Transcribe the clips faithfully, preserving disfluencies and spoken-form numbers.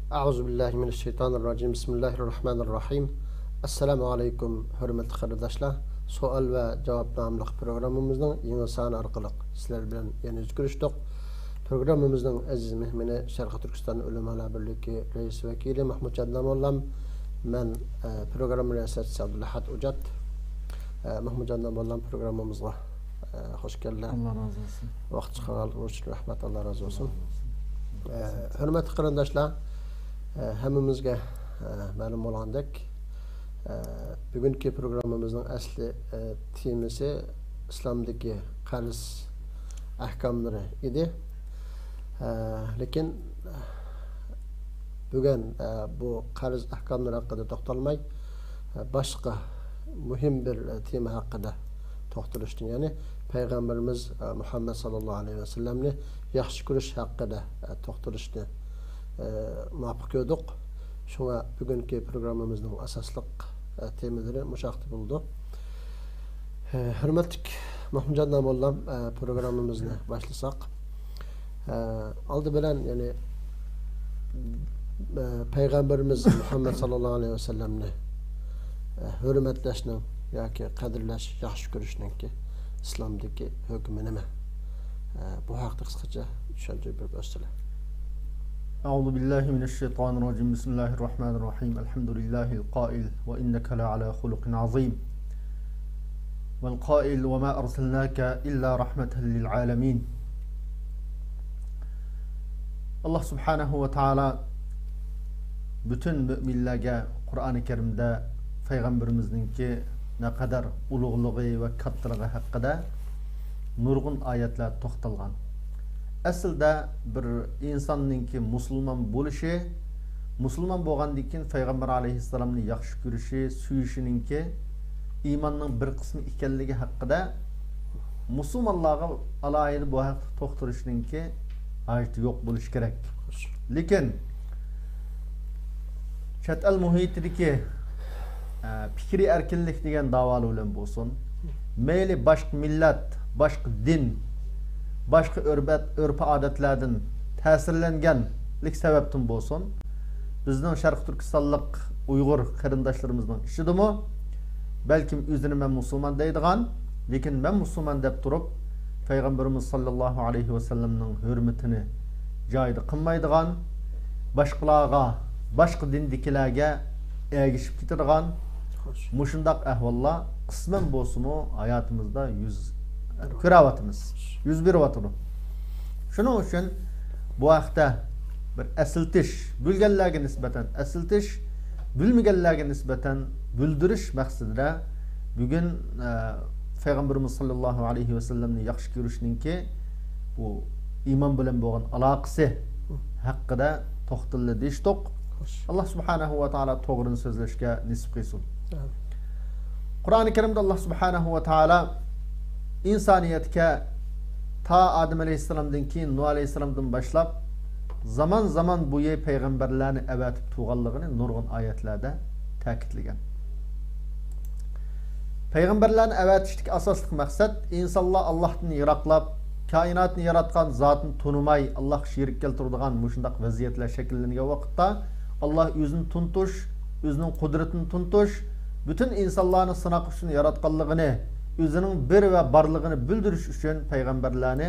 أعوذ بالله من الشيطان الرجيم. بسم الله الرحمن الرحيم. ئەسسالامۇ ئەلەيكۇم، ھۆرمەتلىك قېرىنداشلار. سوئال ۋە جاۋاب ناملىق پروگراممىمىزنىڭ يېڭى سانى ئارقىلىق سىلەر بىلەن يەنە يۈز كۆرۈشتۇق. پروگراممىمىزنىڭ ئەزىز مېھمىنى شەرقىي تۈركىستان ئۆلىمالار بىرلىكى رەئىس ۋەكىلى مەھمۇتجان داموللام، مەن، ئە، پروگرامما رىياسەتچىسى ئابدۇلئەھەد ئوجات. ئە، مەھمۇتجان داموللام، پروگراممىمىزغا، ئە، خوش كەلدىلەر. ئاللا رازى بولسۇن. ۋاقىت چىقارغانلىقىڭىز ئۈچۈن رەھمەت، ئاللا رازى بولسۇن. ئاللا رازى بولسۇن. ئە، ھۆرمەتلىك قېرىنداشلار، ئە، ھەممىمىزگە، ئە، مەلۇم بولغاندەك، ئە، بۈگۈنكى پروگراممىمىزنىڭ ئەسلى، ئە، تېمىسى ئىسلامدىكى قەرز ئەھكاملىرى ئىدى. ئە، لېكىن، ئە، بۈگۈن، ئە، بۇ قەرز ئەھكاملىرى ھەققىدە توختالماي، ئە، باشقا مۇھىم بىر، ئە، تېما ھەققىدە توختىلىشنى، يەنى پەيغەمبىرىمىز، ئە، مۇھەممەد ساللاللاھۇ ئەلەيھى ۋەسەللەمنى ياخشى كۆرۈش ھەققىدە، ئە، توختىلىشنى، ئە، مۇۋاپىق كۆردۇق. شۇڭا بۈگۈنكى پروگراممىمىزنىڭ ئاساسلىق، ئە، تېمىلىرى مۇشۇ ھەقتە بولىدۇ. ئە، ھۆرمەتلىك مەھمۇتجان داموللام، ئە، پروگراممىمىزنى باشلىساق، ئە، ئالدى بىلەن، يەنى، ئە، پەيغەمبىرىمىز مۇھەممەد ساللاللاھۇ ئەلەيھى ۋەسەللەمنى، ئە، ھۆرمەتلەشنىڭ ياكى قەدىرلەش، ياخشى كۆرۈشنىڭكى ئىسلامدىكى ھۆكمى نېمە؟ ئە، بۇ ھەقتە قىسقىچە چۈشەندۈرۈپ بەرسىلە. أعوذ بالله من الشيطان الرجيم. بسم الله الرحمن الرحيم. الحمد لله القائل: وإنك لعلى خلق عظيم. والقائل: وما أرسلناك إلا رحمة للعالمين. ئاللا سۇبھانەھۇ ۋە تائالا پۈتۈن مۆمىنلەرگە قۇرئانى كەرىمدە پەيغەمبىرىمىزنىڭكى نەقەدەر ئۇلۇغلۇقى ۋە كاتتىلىقى ھەققىدە نۇرغۇن ئايەتلەر توختالغان. ئەسلىدە بىر ئىنساننىڭكى مۇسۇلمان بولۇشى، مۇسۇلمان بولغاندىن كېيىن پەيغەمبەر ئەلەيھىسسالامنى ياخشى كۆرۈشى، سۆيۈشىنىڭكى ئىماننىڭ بىر قىسمى ئىكەنلىكى ھەققىدە مۇسۇلمانلارغا ئالاھىدە بۇ ھەقتە توختىلىشنىڭكى ھاجىتى يوق بولۇشى كېرەك. لېكىن چەت ئەل مۇھىتىدىكى، ئە، پىكرىي ئەركىنلىك دېگەن داۋالىرى بىلەن بولسۇن، مەيلى باشقا مىللەت، باشقا دىن، باشقا ئۆرپ-، ئۆرپ-ئادەتلەردىن تەسىرلەنگەنلىك سەۋەبتىن بولسۇن، بىزنىڭ شەرقىي تۈركىستانلىق ئۇيغۇر قېرىنداشلىرىمىزنىڭ ئىچىدىمۇ بەلكىم ئۆزىنى مەن مۇسۇلمان دەيدىغان، لېكىن مەن مۇسۇلمان دەپ تۇرۇپ، پەيغەمبىرىمىز ساللاللاھۇ ئەلەيھى ۋەسەللەمنىڭ ھۆرمىتىنى جايىدا قىلمايدىغان، باشقىلارغا، باشقا دىندىكىلەرگە ئەگىشىپ كېتىدىغان، خوش، مۇشۇنداق ئەھۋاللار قىسمەن بولسىمۇ ھاياتىمىزدا يۈز كۆرۈۋاتىمىز، يۈز بېرىۋاتىدۇ. شۇنىڭ ئۈچۈن بۇ ھەقتە بىر ئەسلىتىش، بىلگەنلەرگە نىسبەتەن ئەسلىتىش، بىلمىگەنلەرگە نىسبەتەن بىلدۈرۈش مەقسىتىدە بۈگۈن، ئە، پەيغەمبىرىمىز ساللاللاھۇ ئەلەيھى ۋەسەللەمنى ياخشى كۆرۈشنىڭكى بۇ ئىمان بىلەن بولغان ئالاقىسى ھەققىدە توختىلىدۇ دېيىشتۇق. خوش. ئاللا سۇبھانەھۇ ۋە تائالا توغرىنى سۆزلەشكە نېسىپ قىلسۇن. ئامىن. قۇرئانى كەرىمدە ئاللا سۇبھانەھۇ ۋە تائالا ئىنسانىيەتكە تا ئادەم ئەلەيھىسسالامدىن كېيىن، نۇھ ئەلەيھىسسالامدىن باشلاپ زامان زامان بويى پەيغەمبەرلەرنى ئەۋەتىپ تۇرغانلىقىنى نۇرغۇن ئايەتلەردە تەكىتلىگەن. پەيغەمبەرلەرنى ئەۋەتىشتىكى ئاساسلىق مەقسەت، ئىنسانلار ئاللاھتىن يىراقلاپ، كائىناتنى ياراتقان زاتنى تونۇماي، ئاللاھقا شېرىك كەلتۈرىدىغان مۇشۇنداق ۋەزىيەتلەر شەكىللەنگەن ۋاقىتتا، ئاللاھ ئۆزىنى تونۇتۇش، ئۆزىنىڭ قۇدرىتىنى تونۇتۇش، پۈتۈن ئىنسانلارنى سىناق ئۈچۈن ياراتقانلىقىنى، ئۆزىنىڭ بىر ۋە بارلىقىنى بىلدۈرۈش ئۈچۈن پەيغەمبەرلەرنى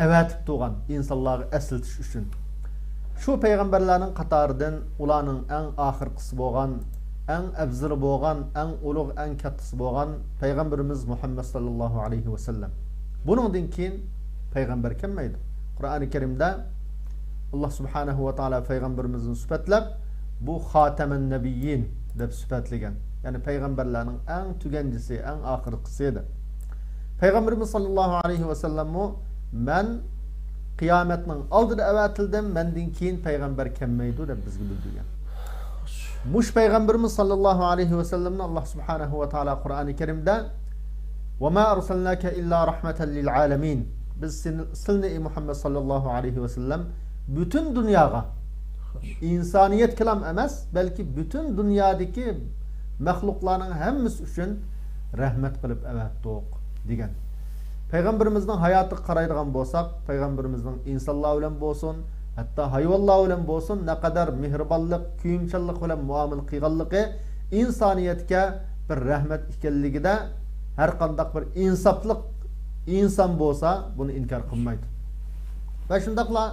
ئەۋەتىپ تۇرغان، ئىنسانلارغا ئەسلىتىش ئۈچۈن. شۇ پەيغەمبەرلەرنىڭ قاتارىدىن ئۇلارنىڭ ئەڭ ئاخىرقىسى بولغان، ئەڭ ئەۋزىلى بولغان، ئەڭ ئۇلۇغ، ئەڭ كاتتىسى بولغان پەيغەمبىرىمىز مۇھەممەد ساللاللاھۇ ئەلەيھى ۋەسەللەم. بۇنىڭدىن كېيىن پەيغەمبەر كەلمەيدۇ. قۇرئانى كەرىمدە ئاللاھ سۇبھانەھۇ ۋە تائالا پەيغەمبىرىمىزنى سۈپەتلەپ، بۇ خاتەمەن نەبىيين دەپ سۈپەتلىگەن. يەنى پەيغەمبەرلەرنىڭ ئەڭ تۈگەنچىسى، ئەڭ ئاخىرقىسى دەپ. پەيغەمبىرىمىز ساللاللاھۇ ئەلەيھى ۋەسەللەممۇ، مەن قىيامەتنىڭ ئالدىدا ئەۋەتىلدىم، مەندىن كېيىن پەيغەمبەر كەلمەيدۇ دەپ بىزگە بىلدۈرگەن. مۇشۇ پەيغەمبىرىمىز ساللاللاھۇ ئەلەيھى ۋەسەللەمنى ئاللاھ سۇبھانەھۇ ۋە تائالا قۇرئانى كەرىمدە، وما أرسلناك إلا رحمة للعالمين. بىز سېنى، سىلنى، ئەي مۇھەممەد ساللاللاھۇ ئەلەيھى ۋەسەللەم، پۈتۈن دۇنياغا، ئىنسانىيەتكىلام ئەمەس، بەلكى پۈتۈن دۇنيادىكى مەخلۇقلارنىڭ ھەممىسى ئۈچۈن رەھمەت قىلىپ ئەۋەتتۇق، دېگەن. پەيغەمبىرىمىزنىڭ ھاياتىغا قارايدىغان بولساق، پەيغەمبىرىمىزنىڭ ئىنسانلار بىلەن بولسۇن، ھەتتا ھايۋانلار بىلەن بولسۇن، نەقەدەر مېھرىبانلىق، كۆيۈمچانلىق بىلەن مۇئامىلە قىلغانلىقى ئىنسانىيەتكە بىر رەھمەت ئىكەنلىكىدە، ھەرقانداق بىر ئىنساپلىق ئىنسان بولسا، بۇنى ئىنكار قىلمايدۇ. ۋە شۇنداقلا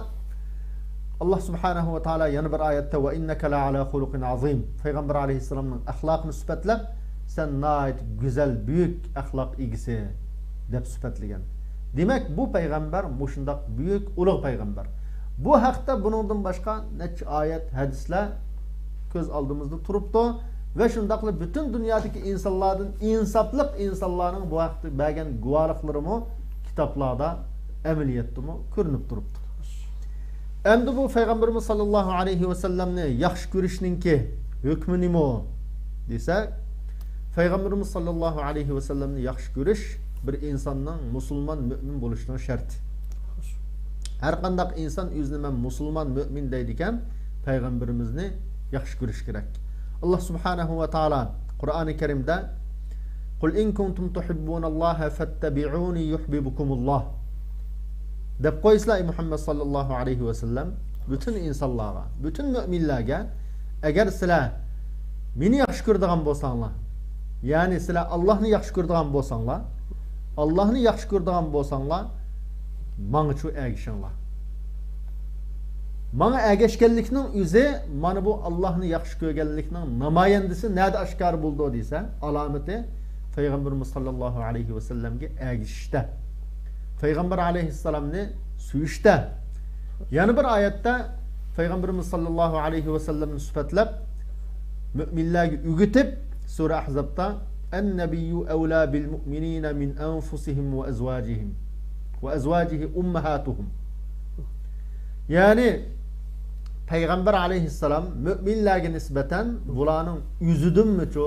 ئاللا سۇبھانەھۇ ۋە تائالا يەنە بىر ئايەتتە، «ۋە ئىننەكە لەئەلا خۇلۇقىن ئەزىم»، پەيغەمبەر ئەلەيھىسسالامنىڭ ئەخلاقىنى سۈپەتلەپ، «سەن ناھايىتى گۈزەل، بۈيۈك ئەخلاق ئىگىسى» دەپ سۈپەتلىگەن. دېمەك، بۇ پەيغەمبەر مۇشۇنداق بۈيۈك، ئۇلۇغ پەيغەمبەر. بۇ ھەقتە بۇنىڭدىن باشقا نەچچە ئايەت، ھەدىسلەر كۆز ئالدىمىزدا تۇرۇپتۇ. ۋە شۇنداقلا پۈتۈن دۇنيادىكى ئىنسانلاردىن ئىنساپلىق ئىنسانلارنىڭ بۇ ھەقتە بەرگەن گۇۋاھلىقلىرىمۇ كىتابلاردا، ئەمەلىيەتتىمۇ كۆرۈنۈپ تۇرۇپتۇ. ئەمدى بۇ پەيغەمبىرىمىز ساللاللاھۇ ئەلەيھى ۋەسەللەمنى ياخشى كۆرۈشنىڭكى ھۆكمى نېمە دېسەك، پەيغەمبىرىمىز ساللاللاھۇ ئەلەيھى ۋەسەللەمنى ياخشى كۆرۈش بىر ئىنساننىڭ مۇسۇلمان، مۆمىن بولۇشىنىڭ شەرتى. ھەرقانداق ئىنسان ئۆزىنى «مەن مۇسۇلمان، مۆمىن» دەيدىكەن، پەيغەمبىرىمىزنى ياخشى كۆرۈش كېرەك. ئاللا سۇبھانەھۇ ۋە تائالا قۇرئانى كەرىمدە، «قۇل ئىن كۇنتۇم تۇھىببۇناللاھە فەتتەبىئۇنى يۇھبىبكۇمۇللاھ» دەپ قويسىلا، ئەي مۇھەممەد ساللاللاھۇ ئەلەيھى ۋەسەللەم، پۈتۈن ئىنسانلارغا، پۈتۈن مۆمىنلەرگە، ئەگەر سىلەر مېنى ياخشى كۆرىدىغان بولساڭلار، يەنى سىلەر ئاللاھنى ياخشى كۆرىدىغان بولساڭلار، ئاللاھنى ياخشى كۆرىدىغان بولساڭلار، ماڭىچۇ ئەگىشىڭلار. ماڭا ئەگەشكەنلىكنىڭ ئۆزى مانا بۇ ئاللاھنى ياخشى كۆرگەنلىكنىڭ نامايەندىسى. نەدە ئاشكارا بولىدۇ دېسە، ئالامىتى پەيغەمبىرىمىز ساللاللاھۇ ئەلەيھى ۋەسەللەمگە ئەگىشىشتە، پەيغەمبەر ئەلەيھىسسالامنى سۆيۈشتە. يەنە بىر ئايەتتە پەيغەمبىرىمىز ساللاللاھۇ ئەلەيھى ۋەسەللەمنى سۈپەتلەپ، مۆمىنلەرگە ئۆگىتىپ، سۈرە ئەھزابتا، «ئەننەبىييۇ ئەۋلا بىل مۇئمىنىنە مىن ئەنفۇسىھىم ۋە ئەزۋاجىھىم ۋە ئەزۋاجىھى ئۇممەھاتۇھۇم.» يەنى پەيغەمبەر ئەلەيھىسسالام مۆمىنلەرگە نىسبەتەن بۇلارنىڭ ئۆزىدىنمۇچۇ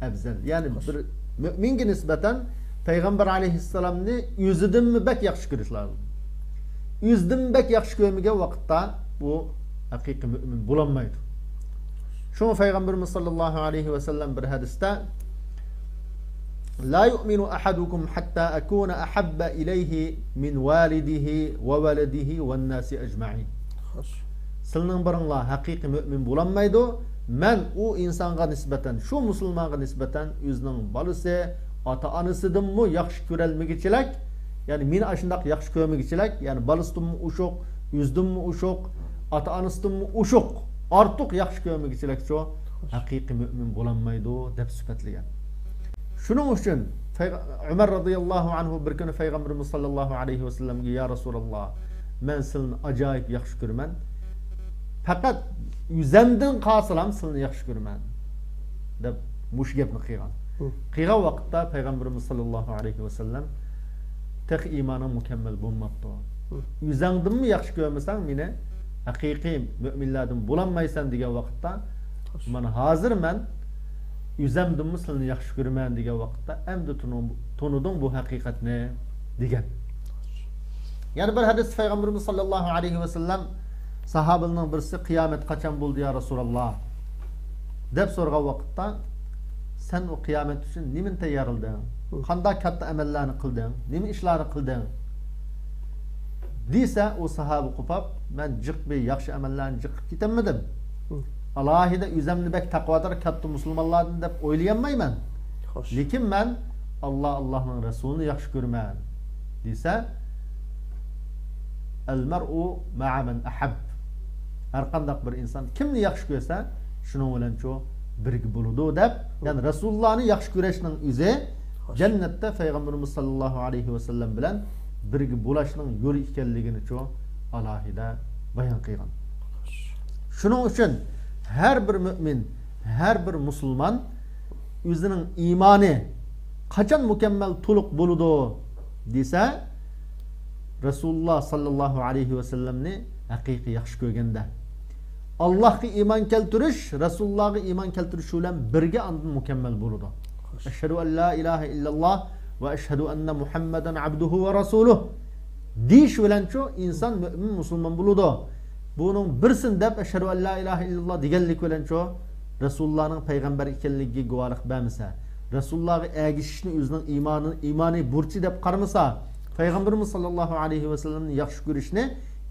ئەۋزەل. يەنى بىر مۆمىنگە نىسبەتەن پەيغەمبەر ئەلەيھىسسالامنى ئۆزىدىنمۇ بەك ياخشى كۆرۈش لازىم. ئۆزىدىن بەك ياخشى كۆرمىگەن ۋاقىتتا بۇ ھەقىقىي مۆمىن بولالمايدۇ. شۇڭا پەيغەمبىرىمىز ساللاللاھۇ ئەلەيھى ۋەسەللەم بىر ھەدىستە، «لا يؤمن أحدكم حتى أكون أحب إليه من والده وولده والناس أجمعين.» خوش. سىلىنىڭ بىرىڭلار ھەقىقىي مۆمىن بولالمايدۇ، مەن ئۇ ئىنسانغا نىسبەتەن، شۇ مۇسۇلمانغا نىسبەتەن ئۆزىنىڭ بالىسى، ئاتا-ئانىسىدىنمۇ ياخشى كۆرەلمىگۈچىلەك، يەنى مېنى ئاشۇنداق ياخشى كۆرمىگۈچىلەك، يەنى بالىسىدىنمۇ ئوشۇق، ئۆزىدىنمۇ ئوشۇق، ئاتا-ئانىسىدىنمۇ ئوشۇق، ئارتۇق ياخشى كۆرمىگۈچىلەكچۇ ھەقىقىي مۆمىن بولالمايدۇ، دەپ سۈپەتلىگەن. شۇنىڭ ئۈچۈن پەيغ-، ئۆمەر رازىياللاھۇ ئەنھۇ بىر كۈنى پەيغەمبىرىمىز ساللاللاھۇ ئەلەيھى ۋەسەللەمگە، يا رەسۇلاللا، مەن سىلىنى ئاجايىپ ياخشى كۆرىمەن. پەقەت ئۆزەمدىن قالسىلام سىلىنى ياخشى كۆرىمەن، دەپ مۇشۇ گەپنى قىلغان. ھە. قىلغان ۋاقىتتا پەيغەمبىرىمىز ساللاللاھۇ ئەلەيھى ۋەسەللەم، تېخى ئىمانىڭ مۇكەممەل بولماپتۇ. ھە. ئۆزەڭدىنمۇ ياخشى كۆرمىسەڭ مېنى ھەقىقىي مۆمىنلەردىن بولالمايسەن، دېگەن ۋاقىتتا، مانا ھازىر مەن ئۆزەمدىنمۇ سىلىنى ياخشى كۆرىمەن، دېگەن ۋاقىتتا، ئەمدى تونۇ-، تونۇدۇڭ بۇ ھەقىقەتنى، دېگەن. يەنە بىر ھەدىستە پەيغەمبىرىمىز ساللاللاھۇ ئەلەيھى ۋەسەللەم، ساھابىلەرنىڭ بىرسى، «قىيامەت قاچان بولىدۇ، يا رەسۇلاللا؟» دەپ سورىغان ۋاقىتتا، «سەن ئۇ قىيامەت ئۈچۈن نېمىنى تەييارلىدىڭ؟ قانداق كاتتا ئەمەللەرنى قىلدىڭ؟ نېمە ئىشلارنى قىلدىڭ؟» دېسە، ئۇ ساھابە قوپاپ، «مەن جىق بىر ياخشى ئەمەللەرنى جىق قىلىپ كېتەلمىدىم. ئالاھىدە ئۆزەمنى بەك تەقۋادار، كاتتا مۇسۇلمانلاردىن دەپ ئويلىيالمايمەن. خوش. لېكىن مەن ئاللا، ئاللانىڭ رەسۇلىنى ياخشى كۆرىمەن» دېسە، «ئەلمەرئۇ مەئە مەن ئەھەب.» ھەرقانداق بىر ئىنسان كىمنى ياخشى كۆرسە، شۇنىڭ بىلەنچۇ بىرگە بولىدۇ، دەپ، يەنى رەسۇلۇللانى ياخشى كۆرۈشنىڭ ئۆزى خوش. جەننەتتە پەيغەمبىرىمىز ساللاللاھۇ ئەلەيھى ۋەسەللەم بىلەن بىرگە بولۇشنىڭ يولى ئىكەنلىكىنىچۇ ئالاھىدە بايان قىلغان. شۇنىڭ ئۈچۈن ھەر بىر مۆمىن، ھەر بىر مۇسۇلمان ئۆزىنىڭ ئىمانى قاچان مۇكەممەل، تولۇق بولىدۇ دېسە، رەسۇلۇللا ساللاللاھۇ ئەلەيھى ۋەسەللەمنى ھەقىقىي ياخشى كۆرگەندە. ئاللاھقا ئىمان كەلتۈرۈش، رەسۇلۇللاغا ئىمان كەلتۈرۈش بىلەن بىرگە ئاندىن مۇكەممەل بولىدۇ. خوش. «ئەشھەدۇ ئەن لا ئىلاھە ئىللاللا ۋە ئەشھەدۇ ئەننە مۇھەممەدەن ئەبدۇھۇ ۋە رەسۇلۇھ» دېيىش بىلەنچۇ ئىنسان مۆمىن، مۇسۇلمان بولىدۇ. بۇنىڭ بىرسىنى دەپ، «ئەشھەدۇ ئەن لا ئىلاھە ئىللاللا» دېگەنلىك بىلەنچۇ رەسۇلۇللانىڭ پەيغەمبەر ئىكەنلىكىگە گۇۋاھلىق بەرمىسە، رەسۇلۇللاغا ئەگىشىشنى ئۆزىنىڭ ئىمانى، ئىمانىي بۇرچى دەپ قارىمىسا، پەيغەمبىرىمىز ساللاللاھۇ ئەلەيھى ۋەسەللەمنى ياخشى كۆرۈشنى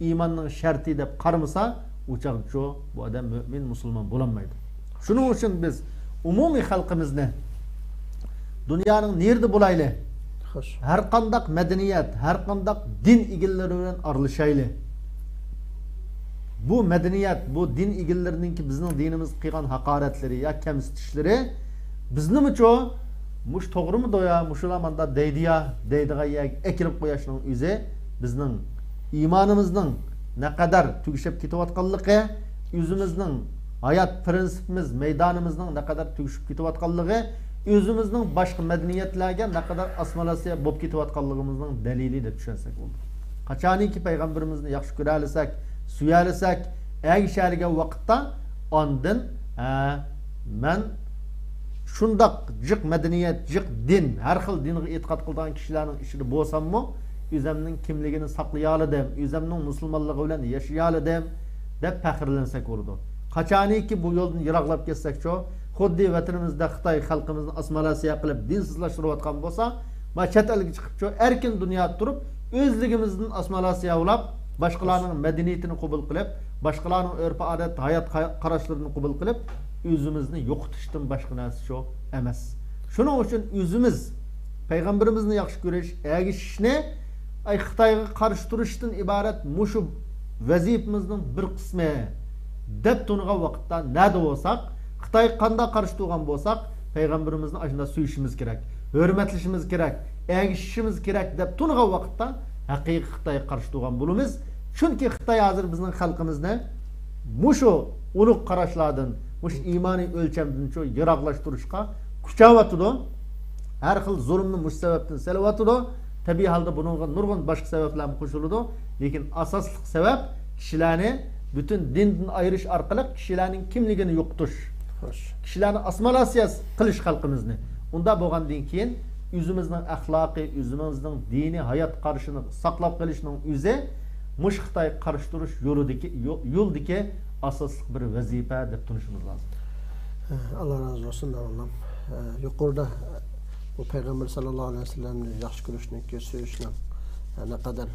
ئىماننىڭ شەرتى دەپ قارىمىسا، ئۇ چاغدىچۇ بۇ ئادەم مۆمىن، مۇسۇلمان بولالمايدۇ. شۇنىڭ ئۈچۈن بىز ئومۇمىي خەلقىمىزنى دۇنيانىڭ نېرىدە بولايلى، خوش. ھەر قانداق مەدەنىيەت، ھەر قانداق دىن ئىگىلىرى بىلەن ئارىلىشايلى. بۇ مەدەنىيەت، بۇ دىن ئىگىلىرىنىڭكى بىزنىڭ دىنىمىزغا قىلغان ھاقارەتلىرى يا كەمسىتىشلىرى بىزنىمۇچۇ، مۇشۇ توغرىمىدۇ يا، مۇشۇلار مانداق دەيدۇ يا، دەيدىغان يەرگە ئەكىرىپ قويۇشنىڭ ئۆزى بىزنىڭ ئىمانىمىزنىڭ نەقەدەر تۈگىشىپ كېتىۋاتقانلىقى، ئۆزىمىزنىڭ ھايات پىرىنسىپىمىز، مەيدانىمىزنىڭ نەقەدەر تۈگىشىپ كېتىۋاتقانلىقى، ئۆزىمىزنىڭ باشقا مەدەنىيەتلەرگە نەقەدەر ئاسسىمىلياتسىيە بولۇپ كېتىۋاتقانلىقىمىزنىڭ دەلىلى دەپ چۈشەنسەك بولىدۇ. قاچانكى پەيغەمبىرىمىزنى ياخشى كۆرەلىسەك، سۆيەلىسەك، ئەگىشەلىگەن ۋاقىتتا ئاندىن، ھە، مەن شۇنداق جىق مەدەنىيەت، جىق دىن، ھەر خىل دىنغا ئېتىقاد قىلىدىغان كىشىلەرنىڭ ئىچىدە بولساممۇ، ئۆزەمنىڭ كىملىكىنى ساقلىيالىدىم، ئۆزەمنىڭ مۇسۇلمانلىقى بىلەن ياشىيالىدىم، دەپ پەخىرلەنسەك بولىدۇ. قاچانكى بۇ يولدىن يىراقلاپ كەتسەكچۇ، خۇددى ۋەتىنىمىزدە خىتاي خەلقىمىزنى ئاسسىمىلياتسىيە قىلىپ، دىنسىزلاشتۇرۇۋاتقان بولسا، ما چەت ئەلگە چىقىپچۇ، ئەركىن دۇنيادا تۇرۇپ، ئۆزلۈكىمىزدىن ئاسسىمىلياتسىيە بولاپ، باشقىلارنىڭ مەدەنىيىتىنى قوبۇل قىلىپ، باشقىلارنىڭ ئۆرپ-ئادەت، ھايات قا-، قاراشلىرىنى قوبۇل قىلىپ، ئۆزىمىزنى يوقىتىشتىن باشقا نەرسە شۇ ئەمەس. شۇنىڭ ئۈچۈن ئۆزىمىز پەيغەمبىرىمىزنى ياخشى كۆرۈش، ئەگىشىشنى، ئاي، خىتايغا قارشى تۇرۇشتىن ئىبارەت مۇشۇ ۋەزىپىمىزنىڭ بىر قىسمى دەپ تونۇغان ۋاقىتتا، نەدە بولساق، خىتايغا قانداق قارشى تۇرغان بولساق، پەيغەمبىرىمىزنى ئاشۇنداق سۆيۈشىمىز كېرەك، ھۆرمەتلىشىمىز كېرەك، ئەگىشىشىمىز كېرەك دەپ تونۇغان ۋاقىتتا، ھەقىقىي خىتايغا قارشى تۇرغان بولىمىز. چۈنكى خىتاي ھازىر بىزنىڭ خەلقىمىزنى مۇشۇ ئۇلۇغ قاراشلاردىن، مۇشۇ ئىمانىي ئۆلچەمدىنچۇ يىراقلاشتۇرۇشقا كۈچەۋاتىدۇ. ھەر خىل زۇلۇمنى مۇشۇ سەۋەبتىن سېلىۋاتىدۇ. تەبىئىي ھالدا بۇنىڭغا نۇرغۇن باشقا سەۋەبلەرمۇ قوشۇلىدۇ. لېكىن ئاساسلىق سەۋەب كىشىلەرنى پۈتۈن دىندىن ئايرىش ئارقىلىق كىشىلەرنىڭ كىملىكىنى يوقىتىش. خوش. كىشىلەرنى ئاسسىمىلياتسىيە قىلىش خەلقىمىزنى. ئۇنداق بولغاندىن كېيىن ئۆزىمىزنىڭ ئەخلاقى، ئۆزىمىزنىڭ دىنىي ھايات قارىشىنى ساقلاپ قېلىشنىڭ ئۆزى مۇشۇ خىتايغا قارشى تۇرۇش يولىدىكى، يو-، يولدىكى ئاساسلىق بىر ۋەزىپە دەپ تونۇشىمىز لازىم. ئاللا رازى بولسۇن، داۋاملام. يۇقىرىدا بۇ پەيغەمبەر ساللاللاھۇ ئەلەيھى ۋەسەللەمنى ياخشى كۆرۈشنىڭكى، سۆيۈشنىڭ نەقەدەر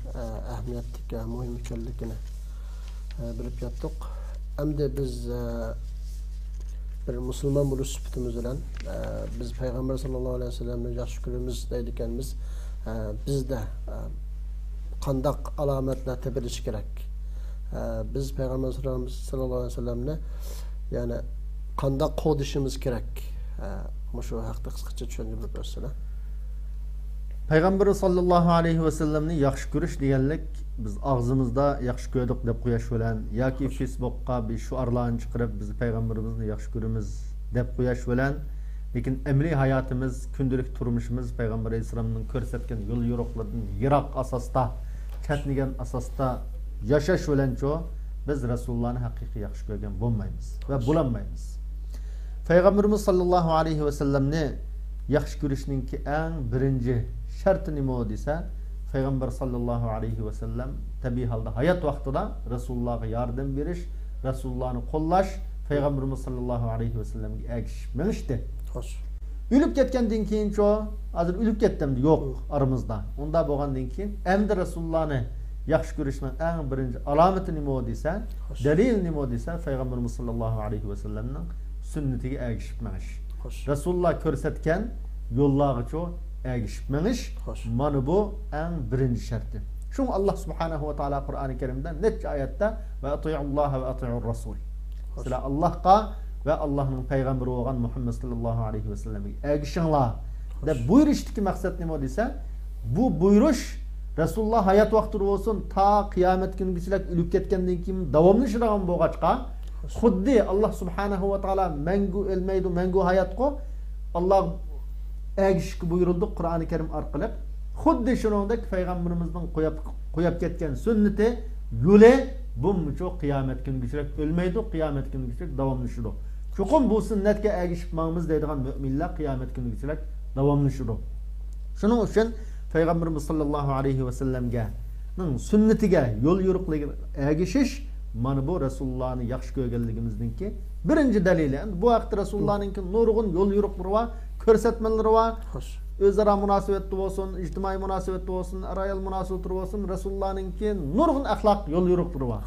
ئەھمىيەتلىك، مۇھىم ئىكەنلىكىنى بىلىپ يەتتۇق. ئەمدى بىز بىر مۇسۇلمان بولۇش سۈپىتىمىز بىلەن، بىز پەيغەمبەر ساللاللاھۇ ئەلەيھى ۋەسەللەمنى ياخشى كۆرىمىز دەيدىكەنمىز. بىزدە قانداق ئالامەتلەر تېپىلىشى كېرەك؟ بىز پەيغەمبەر ساللاللاھۇ ئەلەيھى ۋەسەللەمنى، يەنى، قانداق قوغدىشىمىز كېرەك؟ مۇشۇ ھەقتە قىسقىچە چۈشەندۈرۈپ ئۆتسىلە. پەيغەمبىرى ساللاللاھۇ ئەلەيھى ۋەسەللەمنى ياخشى كۆرۈش دېگەنلىك، بىز ئاغزىمىزدا ياخشى كۆردۇق دەپ قويۇش بىلەن ياكى فېيسبوكقا بىر شوئارلارنى چىقىرىپ، بىز پەيغەمبىرىمىزنى ياخشى كۆرىمىز دەپ قويۇش بىلەن، لېكىن ئەمەلىي ھاياتىمىز، كۈندىلىك تۇرمۇشىمىز پەيغەمبەر ئەلەيھىسسالامنىڭ كۆرسەتكەن يول يورۇقلىرىدىن يىراق ئاساستا، چەتنىگەن ئاساستا ياشاش بىلەنچۇ، بىز رەسۇلۇللانى ھەقىقىي ياخشى كۆرگەن بولمايمىز ۋە بولالمايمىز. پەيغەمبىرىمىز ساللاللاھۇ ئەلەيھى ۋەسەللەمنى ياخشى كۆرۈشنىڭكى ئەڭ بىرىنچى شەرتى نېمە دېسە، پەيغەمبەر ساللاللاھۇ ئەلەيھى ۋەسەللەم تەبىئىي ھالدا ھايات ۋاقتىدا رەسۇلۇللاغا ياردەم بېرىش، رەسۇلۇللانى قوللاش، پەيغەمبىرىمىز ساللاللاھۇ ئەلەيھى ۋەسەللەمگە ئەگىشىپ مېڭىشتى. خوش. ئۆلۈپ كەتكەندىن كېيىنچۇ، ھازىر ئۆلۈپ كەتتى ئەمدى، يوق ئارىمىزدا. ئۇنداق بولغاندىن كېيىن ئەمدى رەسۇلۇللانى ياخشى كۆرۈشنىڭ ئەڭ بىرىنچى ئالامىتى نېمە دېسە، خوش. دەلىل نېمە دېسە، پەيغەمبىرىمىز ساللاللاھۇ ئەلەيھى ۋەسەللەمنىڭ سۈننىتىگە ئەگىشىپ مېڭىش. خوش. رەسۇلۇللا كۆرسەتكەن يوللارغىچۇ ئەگىشىپ مېڭىش. خوش. مانا بۇ ئەڭ بىرىنچى شەرتى. شۇڭا ئاللا سۇبھانەھۇ ۋە تائالا قۇرئانى كەرىمدە نەچچە ئايەتتە، «ۋە ئەتىئۇللاھە ۋە ئەتىئۇر رەسۇل.» خوش. سىلەر ئاللاھقا ۋە ئاللاھنىڭ پەيغەمبىرى بولغان مۇھەممەد ساللاللاھۇ ئەلەيھى ۋەسەللەمگە ئەگىشىڭلار، خوش. دەپ بۇيرۇشتىكى مەقسەت نېمە دېسە، بۇ بۇيرۇش رەسۇلۇللا ھايات ۋاقتىدا بولسۇن، تا قىيامەت كۈنىگىچىلىك ئۆلۈپ كەتكەندىن كېيىن داۋاملىشىدىغان بولغاچقا، خوش. خۇددى ئاللا سۇبھانەھۇ ۋە تائالا مەڭگۈ ئۆلمەيدۇ، مەڭگۈ ھاياتقۇ، ئاللا ئەگىشىشكە بۇيرۇلدۇق قۇرئانى كەرىم ئارقىلىق. خۇددى شۇنىڭدەك پەيغەمبىرىمىزنىڭ قويۇپ، قويۇپ كەتكەن سۈننىتى، يولى بۇمۇچۇ قىيامەت كۈنىگىچىلىك ئۆلمەيدۇ، قىيامەت كۈنىگىچىلىك داۋاملىشىدۇ. چوقۇم بۇ سۈننەتكە ئەگىشىپ ماڭىمىز دەيدىغان مۆمىنلەر قىيامەت كۈنىگىچىلىك داۋاملىشىدۇ. شۇنىڭ ئۈچۈن پەيغەمبىرىمىز ساللاللاھۇ ئەلەيھى ۋەسەللەمگە، نىڭ سۈننىتىگە، يول يورۇقلىرىغا ئەگىشىش، مانا بۇ رەسۇلۇللانى ياخشى كۆرگەنلىكىمىزنىڭكى بىرىنچى دەلىلى. ئەمدى بۇ ھەقتە رەسۇلۇللانىڭكى نۇرغۇن يول يورۇقلىرى بار، كۆرسەتمىلىرى بار. خوش. ئۆزئارا مۇناسىۋەتتە بولسۇن، ئىجتىمائىي مۇناسىۋەتتە بولسۇن، ئەر-ئايال مۇناسىۋىتىدە بولسۇن، رەسۇلۇللانىڭكى نۇرغۇن ئەخلاق يول يورۇقلىرى بار.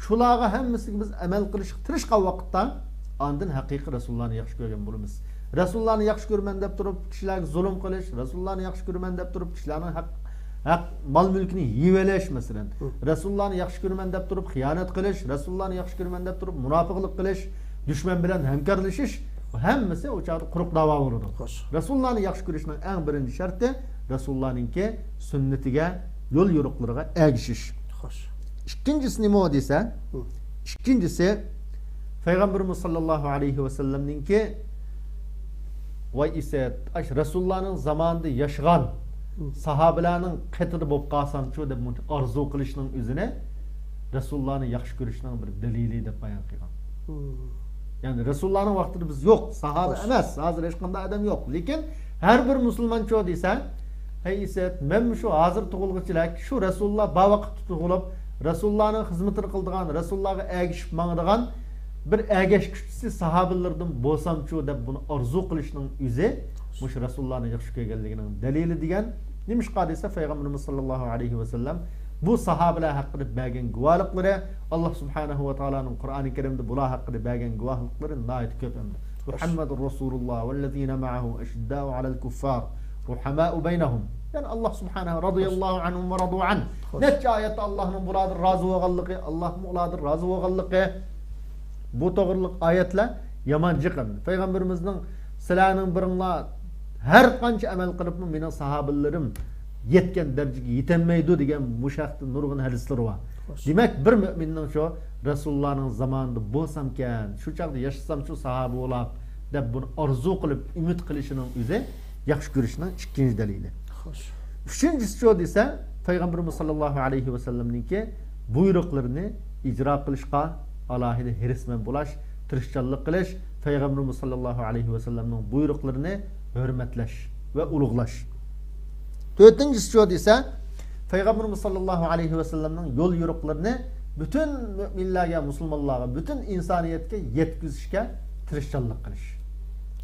شۇلارغا ھەممىسىگە بىز ئەمەل قىلىشقا تىرىشقان ۋاقىتتا، ئاندىن ھەقىقىي رەسۇلۇللانى ياخشى كۆرگەن بولىمىز. رەسۇلۇللانى ياخشى كۆرىمەن دەپ تۇرۇپ، كىشىلەرگە زۇلۇم قىلىش، رەسۇلۇللانى ياخشى كۆرىمەن دەپ تۇرۇپ، كىشىلەرنىڭ ھەق، ھەق مال-مۈلكىنى يېيىۋېلىش، مەسىلەن. رەسۇلۇللانى ياخشى كۆرىمەن دەپ تۇرۇپ، خىيانەت قىلىش، رەسۇلۇللانى ياخشى كۆرىمەن دەپ تۇرۇپ، مۇناپىقلىق قىلىش، دۈشمەن بىلەن ھەمكارلىشىش، بۇ ھەممىسى ئۇ چاغدا قۇرۇق داۋا بولىدۇ. رەسۇلۇللانى ياخشى كۆرۈشنىڭ ئەڭ بىرىنچى شەرتى رەسۇلۇللانىڭكى سۈننىتىگە، يول يورۇقلىرىغا ئەگىشىش. ئىككىنچىسى نېمە دېسە، ئىككىنچىسى، پەيغەمبىرىمىز ساللاللاھۇ ئەلەيھى ۋەسەللەمنىڭكى، ۋاي ئىسەت، ئاش رەسۇلۇللانىڭ زامانىدا ياشىغان ساھابىلەرنىڭ قېتىدا بولۇپ قالسامچۇ دەپ ئارزۇ قىلىشنىڭ ئۆزىنى رەسۇلۇللانى ياخشى كۆرۈشنىڭ بىر دەلىلى دەپ بايان قىلغان. يەنى رەسۇلۇللانىڭ ۋاقتىدا بىز يوق، ساھابە ئەمەس، ھازىر ھېچقانداق ئادەم يوق. لېكىن ھەر بىر مۇسۇلمانچۇ دېسەڭ، ھەي ئىسەت، مەنمۇ شۇ ھازىر تۇغۇلغۇچىلەك، شۇ رەسۇلۇللا بار ۋاقىتتا تۇغۇلۇپ، رەسۇلۇللانىڭ خىزمىتىنى قىلىدىغان، رەسۇلۇللاغا ئەگىشىپ ماڭىدىغان بىر ئەگەشكۈچىسى ساھابىلىرىدىن بولسامچۇ دەپ بۇنى ئارزۇ قىلىشنىڭ ئۆزى مۇشۇ رەسۇلۇللانى ياخشى كۆرگەنلىكىنىڭ دەلىلى دېگەن. نېمىشقا دېسە، پەيغەمبىرىمىز ساللاللاھۇ ئەلەيھى ۋەسەللەم بۇ ساھابىلەر ھەققىدە بەرگەن گۇۋاھلىقلىرى، ئاللا سۇبھانەھۇ ۋە تائالانىڭ قۇرئانى كەرىمدە بۇلار ھەققىدە بەرگەن گۇۋاھلىقلىرى ناھايىتى كۆپ ئەمدى. محمد رسول الله والذين معه أشداء على الكفار رحماء بينهم. يەنى ئاللا سۇبھانەھۇ رضي الله عنهم ورضوا عنه. نەچچە ئايەتتە ئاللانىڭ بۇلاردىن رازى بولغانلىقى، ئاللامۇ ئۇلاردىن رازى بولغانلىقى، بۇ توغرىلىق ئايەتلەر يامان جىق ئەمدى. پەيغەمبىرىمىزنىڭ، سىلەرنىڭ بىرىڭلار ھەر قانچە ئەمەل قىلىپمۇ مېنىڭ ساھابىلىرىم يەتكەن دەرىجىگە يېتەلمەيدۇ دېگەن مۇشۇ ھەقتە نۇرغۇن ھەدىسلىرى بار. دېمەك، بىر مۆمىننىڭ شۇ رەسۇلۇللانىڭ زامانىدا بولسامكەن، شۇ چاغدا ياشىسامچۇ ساھابە بولاپ دەپ بۇنى ئارزۇ قىلىپ ئۈمىد قىلىشىنىڭ ئۆزى ياخشى كۆرۈشنىڭ ئىككىنچى دەلىلى. ئۈچىنچىسىچۇ دېسە، پەيغەمبىرىمىز ساللاللاھۇ ئەلەيھى ۋەسەللەمنىڭكى بۇيرۇقلىرىنى ئىجرا قىلىشقا ئالاھىدە ھېرىسمەن بولاش، تىرىشچانلىق قىلىش، پەيغەمبىرىمىز ساللاللاھۇ ئەلەيھى ۋەسەللەمنىڭ بۇيرۇقلىرىنى ھۆرمەتلەش ۋە ئۇلۇغلاش. تۆتىنچىسىچۇ دېسە، پەيغەمبىرىمىز ساللاللاھۇ ئەلەيھى ۋەسەللەمنىڭ يول يورۇقلىرىنى پۈتۈن مۆمىنلەرگە، مۇسۇلمانلارغا، پۈتۈن ئىنسانىيەتكە يەتكۈزۈشكە تىرىشچانلىق قىلىش.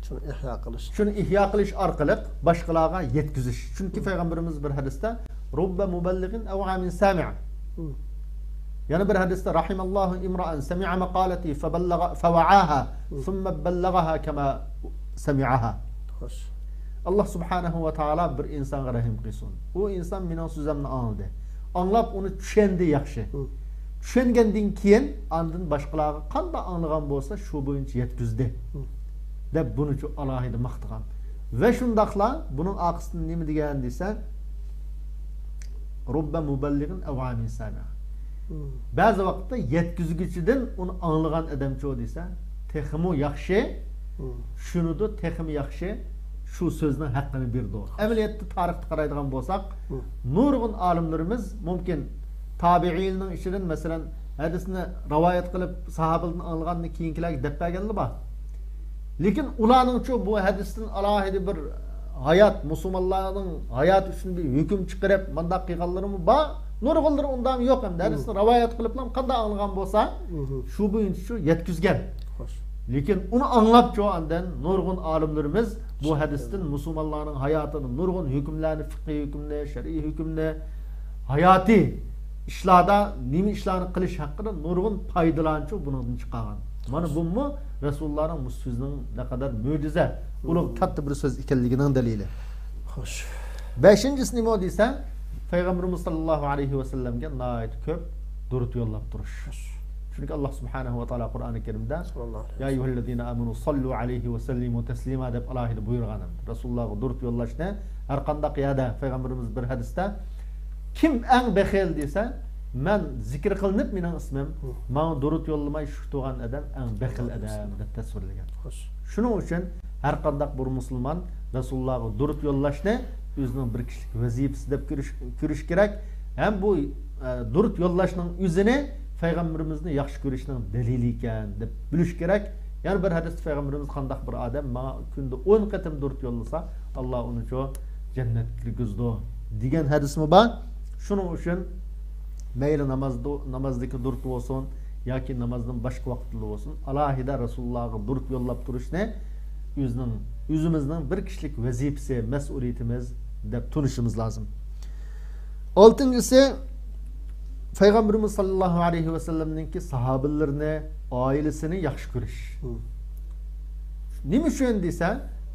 شۇنى ئىھيا قىلىش. شۇنى ئىھيا قىلىش ئارقىلىق باشقىلارغا يەتكۈزۈش. چۈنكى پەيغەمبىرىمىز بىر ھەدىستە، رب مبلغ أوعى من سامع. يەنە بىر ھەدىستە، رحم الله امرأ سمع مقالتي فبلغ، فوعاها، ثم بلغها كما سمعها. ئاللا سۇبھانەھۇ ۋە تائالا بىر ئىنسانغا رەھىم قىلسۇن. ئۇ ئىنسان مېنىڭ سۆزۈمنى ئاڭلىدى. ئاڭلاپ ئۇنى چۈشەندى ياخشى. چۈشەنگەندىن كېيىن ئاندىن باشقىلارغا قانداق ئاڭلىغان بولسا شۇ بويىچە يەتكۈزدى. دەپ بۇنىچۇ ئالاھىدە ماختىغان. ۋە شۇنداقلا بۇنىڭ ئارقىسىدىن نېمە دېگەن دېسە، رب مبلغ أوعى من سامع. بەزى ۋاقىتتا يەتكۈزگۈچىدىن ئۇنى ئاڭلىغان ئادەمچۇ دېسە، تېخىمۇ ياخشى چۈشىنىدۇ، تېخىمۇ ياخشى شۇ سۆزنىڭ ھەققىنى بېرىدۇ. ئەمەلىيەتتە تارىختا قارايدىغان بولساق، نۇرغۇن ئالىملىرىمىز مۇمكىن تابىئىيلارنىڭ ئىچىدىن، مەسىلەن، ھەدىسنى رىۋايەت قىلىپ ساھابىلەردىن ئاڭلىغاندىن كېيىنكىلەرگە دەپ بەرگەنلەر بار. لېكىن ئۇلارنىڭچۇ بۇ ھەدىستىن ئالاھىدە بىر ھايات، مۇسۇلمانلارنىڭ ھاياتى ئۈچۈن بىر ھۆكۈم چىقىرىپ مۇنداق قىلغانلىرىمۇ بار. نۇرغۇنلىرى ئۇنداق يوق ئەمدى. ھەدىسنى رىۋايەت قىلىپلا قانداق ئاڭلىغان بولسا، شۇ بويىچە شۇ يەتكۈزگەن. لېكىن ئۇنى ئاڭلاپچۇ ئاندىن نۇرغۇن ئالىملىرىمىز بۇ ھەدىستىن مۇسۇلمانلارنىڭ ھاياتىدا نۇرغۇن ھۆكۈملەرنى، فىقھىي ھۆكۈمنى، شەرئىي ھۆكۈمنى، ھاياتىي ئىشلاردا نېمە ئىشلارنى قىلىش ھەققىدە نۇرغۇن پايدىلارنىچۇ بۇنىڭدىن چىقارغان. مانا بۇمۇ رەسۇلۇللانىڭ مۇشۇ سۆزىنىڭ نەقەدەر مۆجىزە، ئۇلۇغ كاتتا بىر سۆز ئىكەنلىكىنىڭ دەلىلى. خوش. بەشىنچىسى نېمە دېسە، پەيغەمبىرىمىز ساللاللاھۇ ئەلەيھى ۋەسەللەمگە ناھايىتى كۆپ دۇرۇت يوللاپ تۇرۇش. چۈنكى ئاللا سۇبھانەھۇ ۋە تائالا قۇرئانى كەرىمدە، يا أيها الذين آمنوا صلوا عليه وسلموا تسليما دەپ ئالاھىدە بۇيرۇغان. رەسۇلۇللاغا دۇرۇت يوللاشنى ھەر قانداق يەردە، پەيغەمبىرىمىز بىر ھەدىستە، كىم ئەڭ بېخىل دېسە، مەن زىكىر قىلىنىپ مېنىڭ ئىسمىم، ماڭا دۇرۇت يوللىماي شۇ تۇرغان ئادەم ئەڭ بېخىل ئادەم دەپ تەسۋىرلىگەن. شۇنىڭ ئۈچۈن ھەر قانداق بىر مۇسۇلمان رەسۇلۇللاغا دۇرۇت يوللاشنى ئۆزىنىڭ بىر كىشىلىك ۋەزىپىسى دەپ كۆرۈش، كۆرۈش كېرەك. ھەم بۇ، ئە، دۇرۇت يوللاشنىڭ ئۆزىنى پەيغەمبىرىمىزنى ياخشى كۆرۈشنىڭ دەلىلى ئىكەن دەپ بىلىش كېرەك. يەنە بىر ھەدىستە پەيغەمبىرىمىز، قانداق بىر ئادەم ماڭا كۈندە ئون قېتىم دۇرۇت يوللىسا، ئاللا ئۇنىچۇ جەننەتكە كىرگۈزىدۇ، دېگەن ھەدىسمۇ بار. شۇنىڭ ئۈچۈن مەيلى نامازدا، نامازدىكى دۇرۇت بولسۇن ياكى نامازدىن باشقا ۋاقىتلىرى بولسۇن، ئالاھىدە رەسۇلۇللاغا دۇرۇت يوللاپ تۇرۇشنى ئۆزىنىڭ، ئۆزىمىزنىڭ بىر كىشىلىك ۋەزىپىسى، مەسئۇلىيىتىمىز دەپ تونۇشىمىز لازىم. ئالتىنچىسى، پەيغەمبىرىمىز ساللاللاھۇ ئەلەيھى ۋەسەللەمنىڭكى ساھابىلىرىنى، ئائىلىسىنى ياخشى كۆرۈش. نېمە ئۈچۈن دېسە،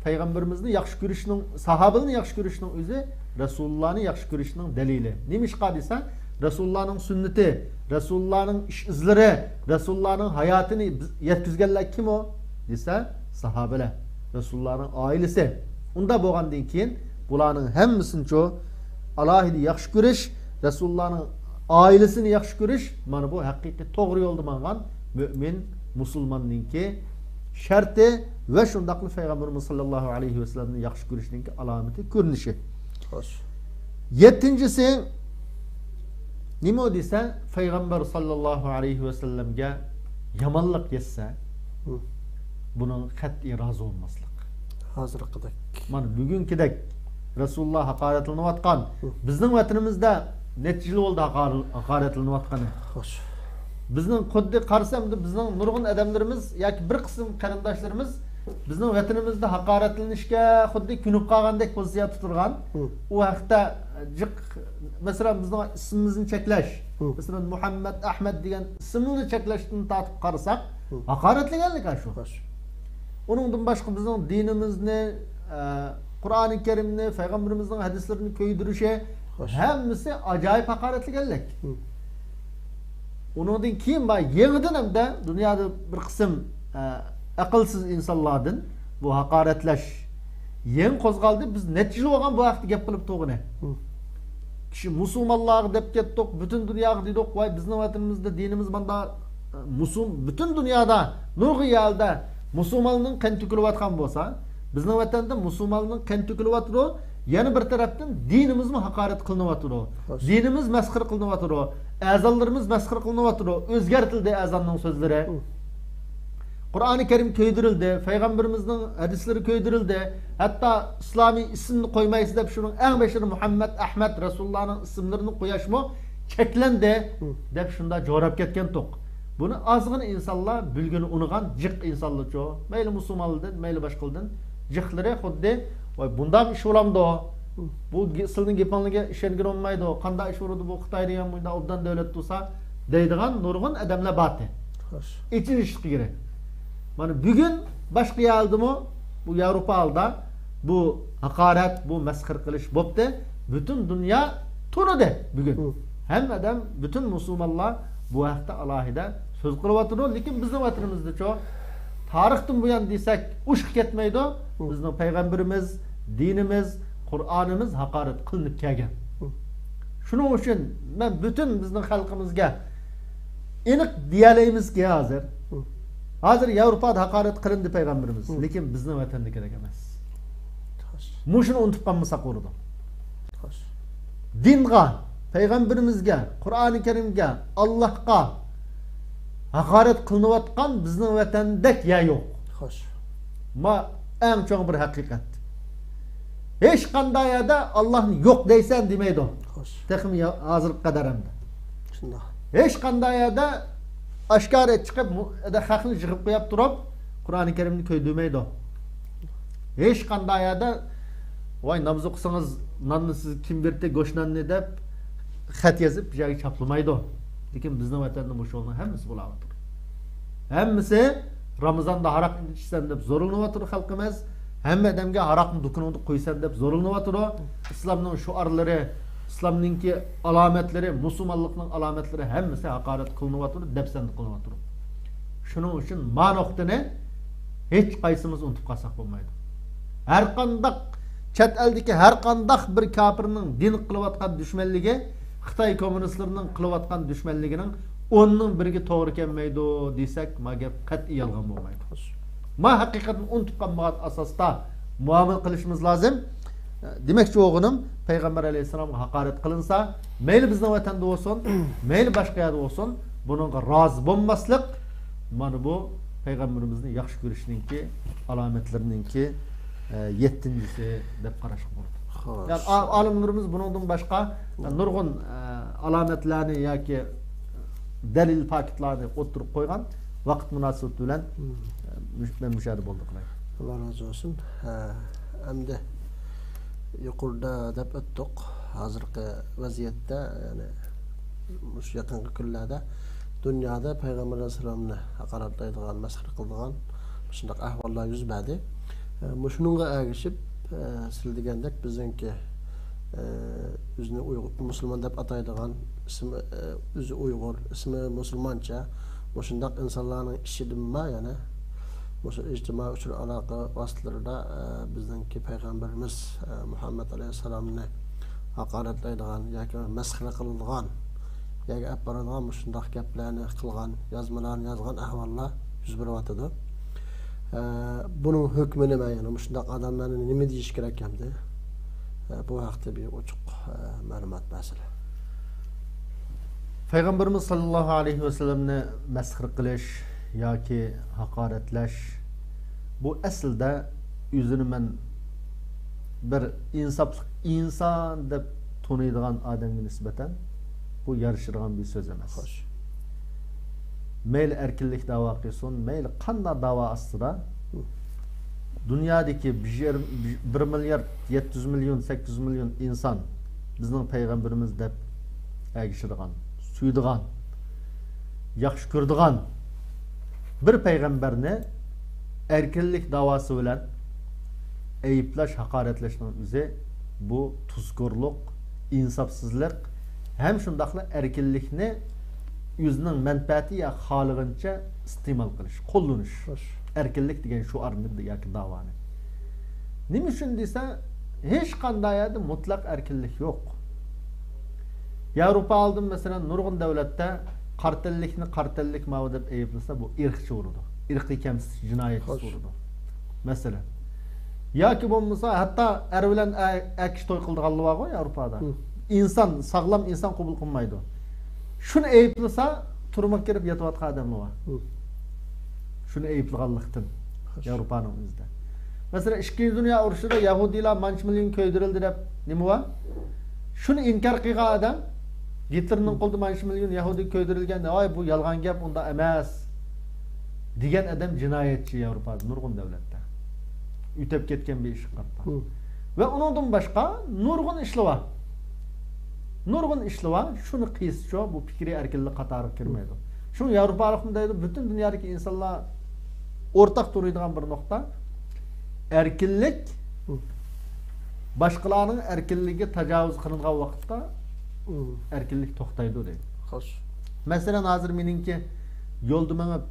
پەيغەمبىرىمىزنى ياخشى كۆرۈشنىڭ، ساھابىلىرىنى ياخشى كۆرۈشنىڭ ئۆزى رەسۇلۇللانى ياخشى كۆرۈشنىڭ دەلىلى. نېمىشقا دېسە، رەسۇلۇللانىڭ سۈننىتى، رەسۇلۇللانىڭ ئىش ئىزلىرى، رەسۇلۇللانىڭ ھاياتىنى بىز يەتكۈزگەنلەر كىم ئۇ دېسە، ساھابىلەر، رەسۇلۇللانىڭ ئائىلىسى. ئۇنداق بولغاندىن كېيىن بۇلارنىڭ ھەممىسىنىچۇ ئالاھىدە ياخشى كۆرۈش، رەسۇلۇللانىڭ ئائىلىسىنى ياخشى كۆرۈش، مانا بۇ ھەقىقىي توغرا يولدا ماڭغان مۆمىن مۇسۇلماننىڭكى شەرتى ۋە شۇنداقلا پەيغەمبىرىمىز ساللاللاھۇ ئەلەيھى ۋەسەللەمنى ياخشى كۆرۈشنىڭكى ئالامىتى، كۆرۈنۈشى. خوش. يەتتىنچىسى نېمە دېسە، پەيغەمبەر ساللاللاھۇ ئەلەيھى ۋەسەللەمگە يامانلىق يەتسە، بۇنىڭغا قەتئىي رازى بولماسلىق. ھازىرقىدەك. مانا بۈگۈنكىدەك رەسۇلۇللا ھاقارەتلىنىۋاتقان، بىزنىڭ ۋەتىنىمىزدە نەچچە يىل بولدى ھاقار-، ھاقارەتلىنىۋاتقىنى. خوش. بىزنىڭ خۇددى قارىسام، بىزنىڭ نۇرغۇن ئادەملىرىمىز ياكى بىر قىسىم قېرىنداشلىرىمىز بىزنىڭ ۋەتىنىمىزدە ھاقارەتلىنىشكە خۇددى كۆنۈپ قالغاندەك پوزىتسىيە تۇتۇلغان. ئۇ ھەقتە جىق، مەسىلەن، بىزنىڭ ئىسمىمىزنى چەكلەش، مەسىلەن، مۇھەممەد، ئەھمەد دېگەن ئىسىمنى چەكلەشتىن تارتىپ قارىساق، ھاقارەتلىگەنلىك شۇ. خوش. ئۇنىڭدىن باشقا بىزنىڭ دىنىمىزنى، ئە، قۇرئانى كەرىمنى، پەيغەمبىرىمىزنىڭ ھەدىسلىرىنى كۆيدۈرۈشى، خوش، ھەممىسى ئاجايىپ ھاقارەتلىگەنلىك. ئۇنىڭدىن كېيىن بار يېڭىدىن ھەمدە دۇنيادا بىر قىسىم، ئە، ئەقىلسىز ئىنسانلاردىن بۇ ھاقارەتلەش يېڭى قوزغالدى. بىز نەچچە يىل بولغان بۇ ھەقتە گەپ قىلىپ تۇرغىنى. كىشى مۇسۇلمانلارغا دەپ كەتتۇق، پۈتۈن دۇنياغا دېدۇق، ۋاي، بىزنىڭ ۋەتىنىمىزدە دىنىمىز ماندا، مۇسۇل-، پۈتۈن دۇنيادا نۇرغۇن يەردە مۇسۇلماننىڭ قېنى تۆكۈلۈۋاتقان بولسا، بىزنىڭ ۋەتەندە مۇسۇلماننىڭ قېنى تۆكۈلۈۋاتىدۇ، يەنە بىر تەرەپتىن دىنىمىزمۇ ھاقارەت قىلىنىۋاتىدۇ. خوش. دىنىمىز مەسخىرە قىلىنىۋاتىدۇ. ئەزانلىرىمىز مەسخىرە قىلىنىۋاتىدۇ. ئۆزگەرتىلدى ئەزاننىڭ سۆزلىرى. قۇرئانى كەرىم كۆيدۈرۈلدى، پەيغەمبىرىمىزنىڭ ھەدىسلىرى كۆيدۈرۈلدى، ھەتتا ئىسلامىي ئىسىمنى قويمايسىز دەپ شۇنىڭ ئەڭ بېشىدا مۇھەممەد، ئەھمەد، رەسۇلۇللانىڭ ئىسىملىرىنى قوياشمۇ چەكلەندى دەپ شۇنداق جوراپ كەتكەنتۇق. بۇنى ئازغىنا ئىنسانلار بىلگىنى ئۇنىغان جىق ئىنسانلارچۇ، مەيلى مۇسۇلمانلاردىن، مەيلى باشقىلاردىن جىقلىرى خۇددى، ۋاي، بۇنداق ئىش بولامدۇ؟ بۇ گې-، سىلىنىڭ گېپىڭلارغا ئىشەنگىلى بولمايدۇ. قانداق ئىش بولىدۇ بۇ خىتاي دېگەن مۇنداق ئوبدان دۆلەت تۇرسا دەيدىغان نۇرغۇن ئادەملەر بارتى. خوش. ئېچىنىشلىق يېرى. مانا بۈگۈن باشقا يەردىمۇ بۇ ياۋروپا ھالدا بۇ ھاقارەت، بۇ مەسخىرە قىلىش بوپتى. پۈتۈن دۇنيا تونۇدى بۈگۈن. ھەممە ئادەم، پۈتۈن مۇسۇلمانلار بۇ ھەقتە ئالاھىدە سۆز قىلىۋاتىدۇ. لېكىن بىزنىڭ ۋەتىنىمىزدىچۇ تارىختىن بۇيان دېسەك ئوشۇق كەتمەيدۇ. بىزنىڭ پەيغەمبىرىمىز، دىنىمىز، قۇرئانىمىز ھاقارەت قىلىنىپ كەلگەن. شۇنىڭ ئۈچۈن مەن پۈتۈن بىزنىڭ خەلقىمىزگە ئېنىق دېيەلەيمىزكى، ھازىر، ھازىر ياۋروپادا ھاقارەت قىلىندى پەيغەمبىرىمىز، لېكىن بىزنىڭ ۋەتەندىكىدەك ئەمەس. مۇشۇنى ئۇنتۇپ قالمىساق بولىدۇ. دىنغا، پەيغەمبىرىمىزگە، قۇرئانى كەرىمگە، ئاللاھقا ھاقارەت قىلىنىۋاتقان بىزنىڭ ۋەتەندەك يەر يوق. خوش. ما ئەڭ چوڭ بىر ھەقىقەت. ھېچقانداق يەردە ئاللاھنى يوق دەيسەن دېمەيدۇ. خوش. تېخىمۇ يا-، ھازىرغا قەدەر ھەمدە. شۇنداق. ھېچقانداق يەردە ئاشكارا چىقىپ، مۇ-، خەقنى يىغىپ قويۇپ تۇرۇپ، قۇرئانى كەرىمنى كۆيدۈرمەيدۇ. ھېچقانداق يەردە، ۋاي، ناماز ئوقۇسىڭىز، ناننى سىزگە كىم بەردى، گۆش ناننى دەپ، خەت يېزىپ، بىر يەرگە چاپلىمايدۇ. لېكىن بىزنىڭ ۋەتەندە مۇشۇ يولنىڭ ھەممىسى بولاۋاتىدۇ. ھەممىسى رامىزاندا ھاراق ئىچىسەن دەپ زورلىنىۋاتىدۇ خەلقىمىز. ھەممە ئادەمگە ھاراقنى دۇكىنىڭدا قويىسەن دەپ زورلىنىۋاتىدۇ. ئىسلامنىڭ شوئارلىرى، ئىسلامنىڭكى ئالامەتلىرى، مۇسۇلمانلىقنىڭ ئالامەتلىرى ھەممىسى ھاقارەت قىلىنىۋاتىدۇ، دەپسەندە قىلىنىۋاتىدۇ. شۇنىڭ ئۈچۈن ما نۇقتىنى ھېچ قايسىمىز ئۇنتۇپ قالساق بولمايدۇ. ھەرقانداق چەت ئەلدىكى ھەرقانداق بىر كاپىرنىڭ دىنغا قىلىۋاتقان دۈشمەنلىكى خىتاي كوممۇنىستلىرىنىڭ قىلىۋاتقان دۈشمەنلىكىنىڭ ئوننىڭ بىرىگە توغرا كەلمەيدۇ دېسەك، ما گەپ قەتئىي يالغان بولمايدۇ. ما ھەقىقەتنى ئۇنتۇپ قالمىغان ئاساستا مۇئامىلە قىلىشىمىز لازىم. دېمەكچى بولغىنىم، پەيغەمبەر ئەلەيھىسسالامغا ھاقارەت قىلىنسا، مەيلى بىزنىڭ ۋەتەندە بولسۇن، مەيلى باشقا يەردە بولسۇن، بۇنىڭغا رازى بولماسلىق، مانا بۇ پەيغەمبىرىمىزنى ياخشى كۆرۈشنىڭكى ئالامەتلىرىنىڭكى، ئە، يەتتىنچىسى دەپ قاراشقا بولىدۇ. خوش. يەنى ئا-، ئالىملىرىمىز بۇنىڭدىن باشقا نۇرغۇن، ئە، ئالامەتلەرنى ياكى دەلىل پاكىتلارنى ئوتتۇرىغا قويغان. ۋاقىت مۇناسىۋىتى بىلەن، ئە، مۇش-، مەن مۇشۇ يەردە بولدى قىلاي. ئاللا رازى بولسۇن. ھە، ئەمدى يۇقىرىدا دەپ ئۆتتۇق، ھازىرقى ۋەزىيەتتە، يەنى مۇشۇ يېقىنقى كۈنلەردە دۇنيادا پەيغەمبەر ئەلەيھىسسالامنى ھاقارەتلەيدىغان، مەسخىرە قىلىدىغان مۇشۇنداق ئەھۋاللار يۈز بەردى. ئە، مۇشۇنىڭغا ئەگىشىپ، ئە، سىلەر دېگەندەك بىزنىڭكى، ئە، ئۆزىنى ئۇيغۇر، مۇسۇلمان دەپ ئاتايدىغان، ئىسمى، ئە، ئۆزى ئۇيغۇر، ئىسمى مۇسۇلمانچە، مۇشۇنداق ئىنسانلارنىڭ ئىچىدىنمۇ يەنە مۇشۇ ئىجتىمائىي ئۇچۇر ئالاقە ۋاسىتىلىرىدا، ئە، بىزنىڭكى پەيغەمبىرىمىز، ئە، مۇھەممەد ئەلەيھىسسالامنى ھاقارەتلەيدىغان ياكى مەسخىرە قىلىدىغان يەرگە ئەپ بارىدىغان مۇشۇنداق گەپلەرنى قىلغان، يازمىلارنى يازغان ئەھۋاللار يۈز بېرىۋاتىدۇ. ئە، بۇنىڭ ھۆكمى نېمە؟ يەنى مۇشۇنداق ئادەملەرنى نېمە دېيىش كېرەك ئەمدى؟ ئە، بۇ ھەقتە بىر ئوچۇق، ئە، مەلۇمات بەرسىلە. پەيغەمبىرىمىز ساللاللاھۇ ئەلەيھى ۋەسەللەمنى مەسخىرە قىلىش ياكى ھاقارەتلەش، بۇ ئەسلىدە ئۆزىنى مەن بىر ئىنساپلىق ئىنسان دەپ تونۇيدىغان ئادەمگە نىسبەتەن بۇ يارىشىدىغان بىر سۆز ئەمەس. خوش. مەيلى ئەركىنلىك داۋا قىلسۇن، مەيلى قانداق داۋا ئاستىدا، دۇنيادىكى بىر، بىر مىليارد يەتتە يۈز مىليون، سەككىز يۈز مىليون ئىنسان بىزنىڭ پەيغەمبىرىمىز دەپ ئەگىشىدىغان، سۆيىدىغان، ياخشى كۆرىدىغان بىر پەيغەمبەرنى ئەركىنلىك داۋاسى بىلەن ئەيىبلەش، ھاقارەتلەشنىڭ ئۆزى بۇ تۇزكورلۇق، ئىنساپسىزلىق ھەم شۇنداقلا ئەركىنلىكنى ئۆزىنىڭ مەنپەئەتى يا خالىغىنىچە ئىستېمال قىلىش، قوللىنىش. خوش. ئەركىنلىك دېگەن شوئارنى ياكى داۋانى. نېمە ئۈچۈن دېسە، ھېچقانداق يەردە مۇتلەق ئەركىنلىك يوق. ياۋروپا ئالدىن، مەسىلەن، نۇرغۇن دۆلەتتە قارا تەنلىكنى قارا تەنلىك ماۋۇ دەپ ئەيىبلىسە، بۇ ئىرقچى بولىدۇ. ئىرقىي كەمسىتىش جىنايەتچىسى خوش. بولىدۇ. مەسىلەن. ياكى بولمىسا، ھەتتا ئەر بىلەن ئە-، ئەر كىشى توي قىلىدىغانلار بارغۇ ياۋروپادا. ھم. ئىنسان، ساغلام ئىنسان قوبۇل قىلمايدۇ. شۇنى ئەيىبلىسا، تۈرمىگە كىرىپ يېتىۋاتقان ئادەملەر بار. ھم. شۇنى ئەيىبلىغانلىقتىن خوش. ياۋروپانىڭ ئۆزىدە. مەسىلەن، ئىككىنچى دۇنيا ئۇرۇشىدا يەھۇدىيلار مانچە مىليون كۆيدۈرۈلدى دەپ نېمە بار؟ شۇنى ئىنكار قىلغان ئادەم، گىتلېرنىڭ قولىدا مانچە مىليون يەھۇدىي كۆيدۈرۈلگەن، ۋاي، بۇ يالغان گەپ، ئۇنداق ئەمەس، دېگەن ئادەم جىنايەتچى ياۋروپادا نۇرغۇن دۆلەتتە. ئۆتەپ كەتكەن بىر ئىشقا قارىتا. ھم. ۋە ئۇنىڭدىن باشقا نۇرغۇن ئىشلار بار. نۇرغۇن ئىشلار بار. شۇنى قىلسىچۇ، بۇ پىكرىي ئەركىنلىك قاتارىغا كىرمەيدۇ. شۇڭا ياۋروپالىقمۇ دەيدۇ، پۈتۈن دۇنيادىكى ئىنسانلار ئورتاق تونۇيدىغان بىر نۇقتا. ئەركىنلىك، ھم. باشقىلارنىڭ ئەركىنلىكىگە تاجاۋۇز قىلىنغان ۋاقىتتا ھم. ئەركىنلىك توختايدۇ دەيدۇ. خوش. مەسىلەن، ھازىر مېنىڭكى يولدا مېڭىپ،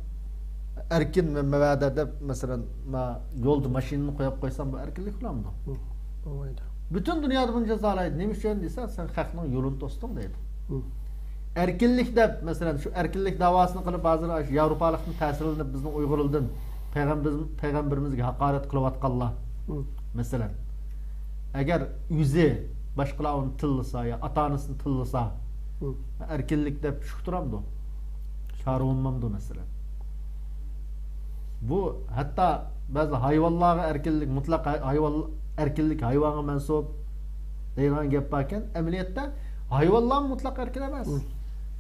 ئەركىن مە-، مەۋەدە دەپ، مەسىلەن، ما يولدا ماشىنىنى قويۇپ قويسام، بۇ ئەركىنلىك بولامدۇ؟ ھم. بولمايدۇ. پۈتۈن دۇنيادا بۇنى جازالايدۇ. نېمە ئۈچۈن دېسە، سەن خەقنىڭ يولىنى توستۇڭ دەيدۇ. ھم. ئەركىنلىك دەپ، مەسىلەن، شۇ ئەركىنلىك داۋاسىنى قىلىپ، ھازىر ئاشۇ ياۋروپالىقتىن تەسىرلىنىپ، بىزنىڭ ئۇيغۇرلىرىدىن پەيغەمبىرىمىز-، پەيغەمبىرىمىزگە ھاقارەت قىلىۋاتقانلار، ھم. مەسىلەن، ئەگەر ئۆزى باشقىلار ئۇنى تىللىسا يا ئاتا-ئانىسىنى تىللىسا، ھم. ئەركىنلىك دەپ چۈشۈپ تۇرامدۇ؟ چارە بولمامدۇ، مەسىلەن؟ بۇ ھەتتا بەزى ھايۋانلارغا ئەركىنلىك، مۇتلەق ھاي-، ھايۋان، ئەركىنلىك ھايۋانغا مەنسۇپ دەيدىغان گەپ باركەن، ئەمەلىيەتتە ھايۋانلارمۇ مۇتلەق ئەركىن ئەمەس. ھم.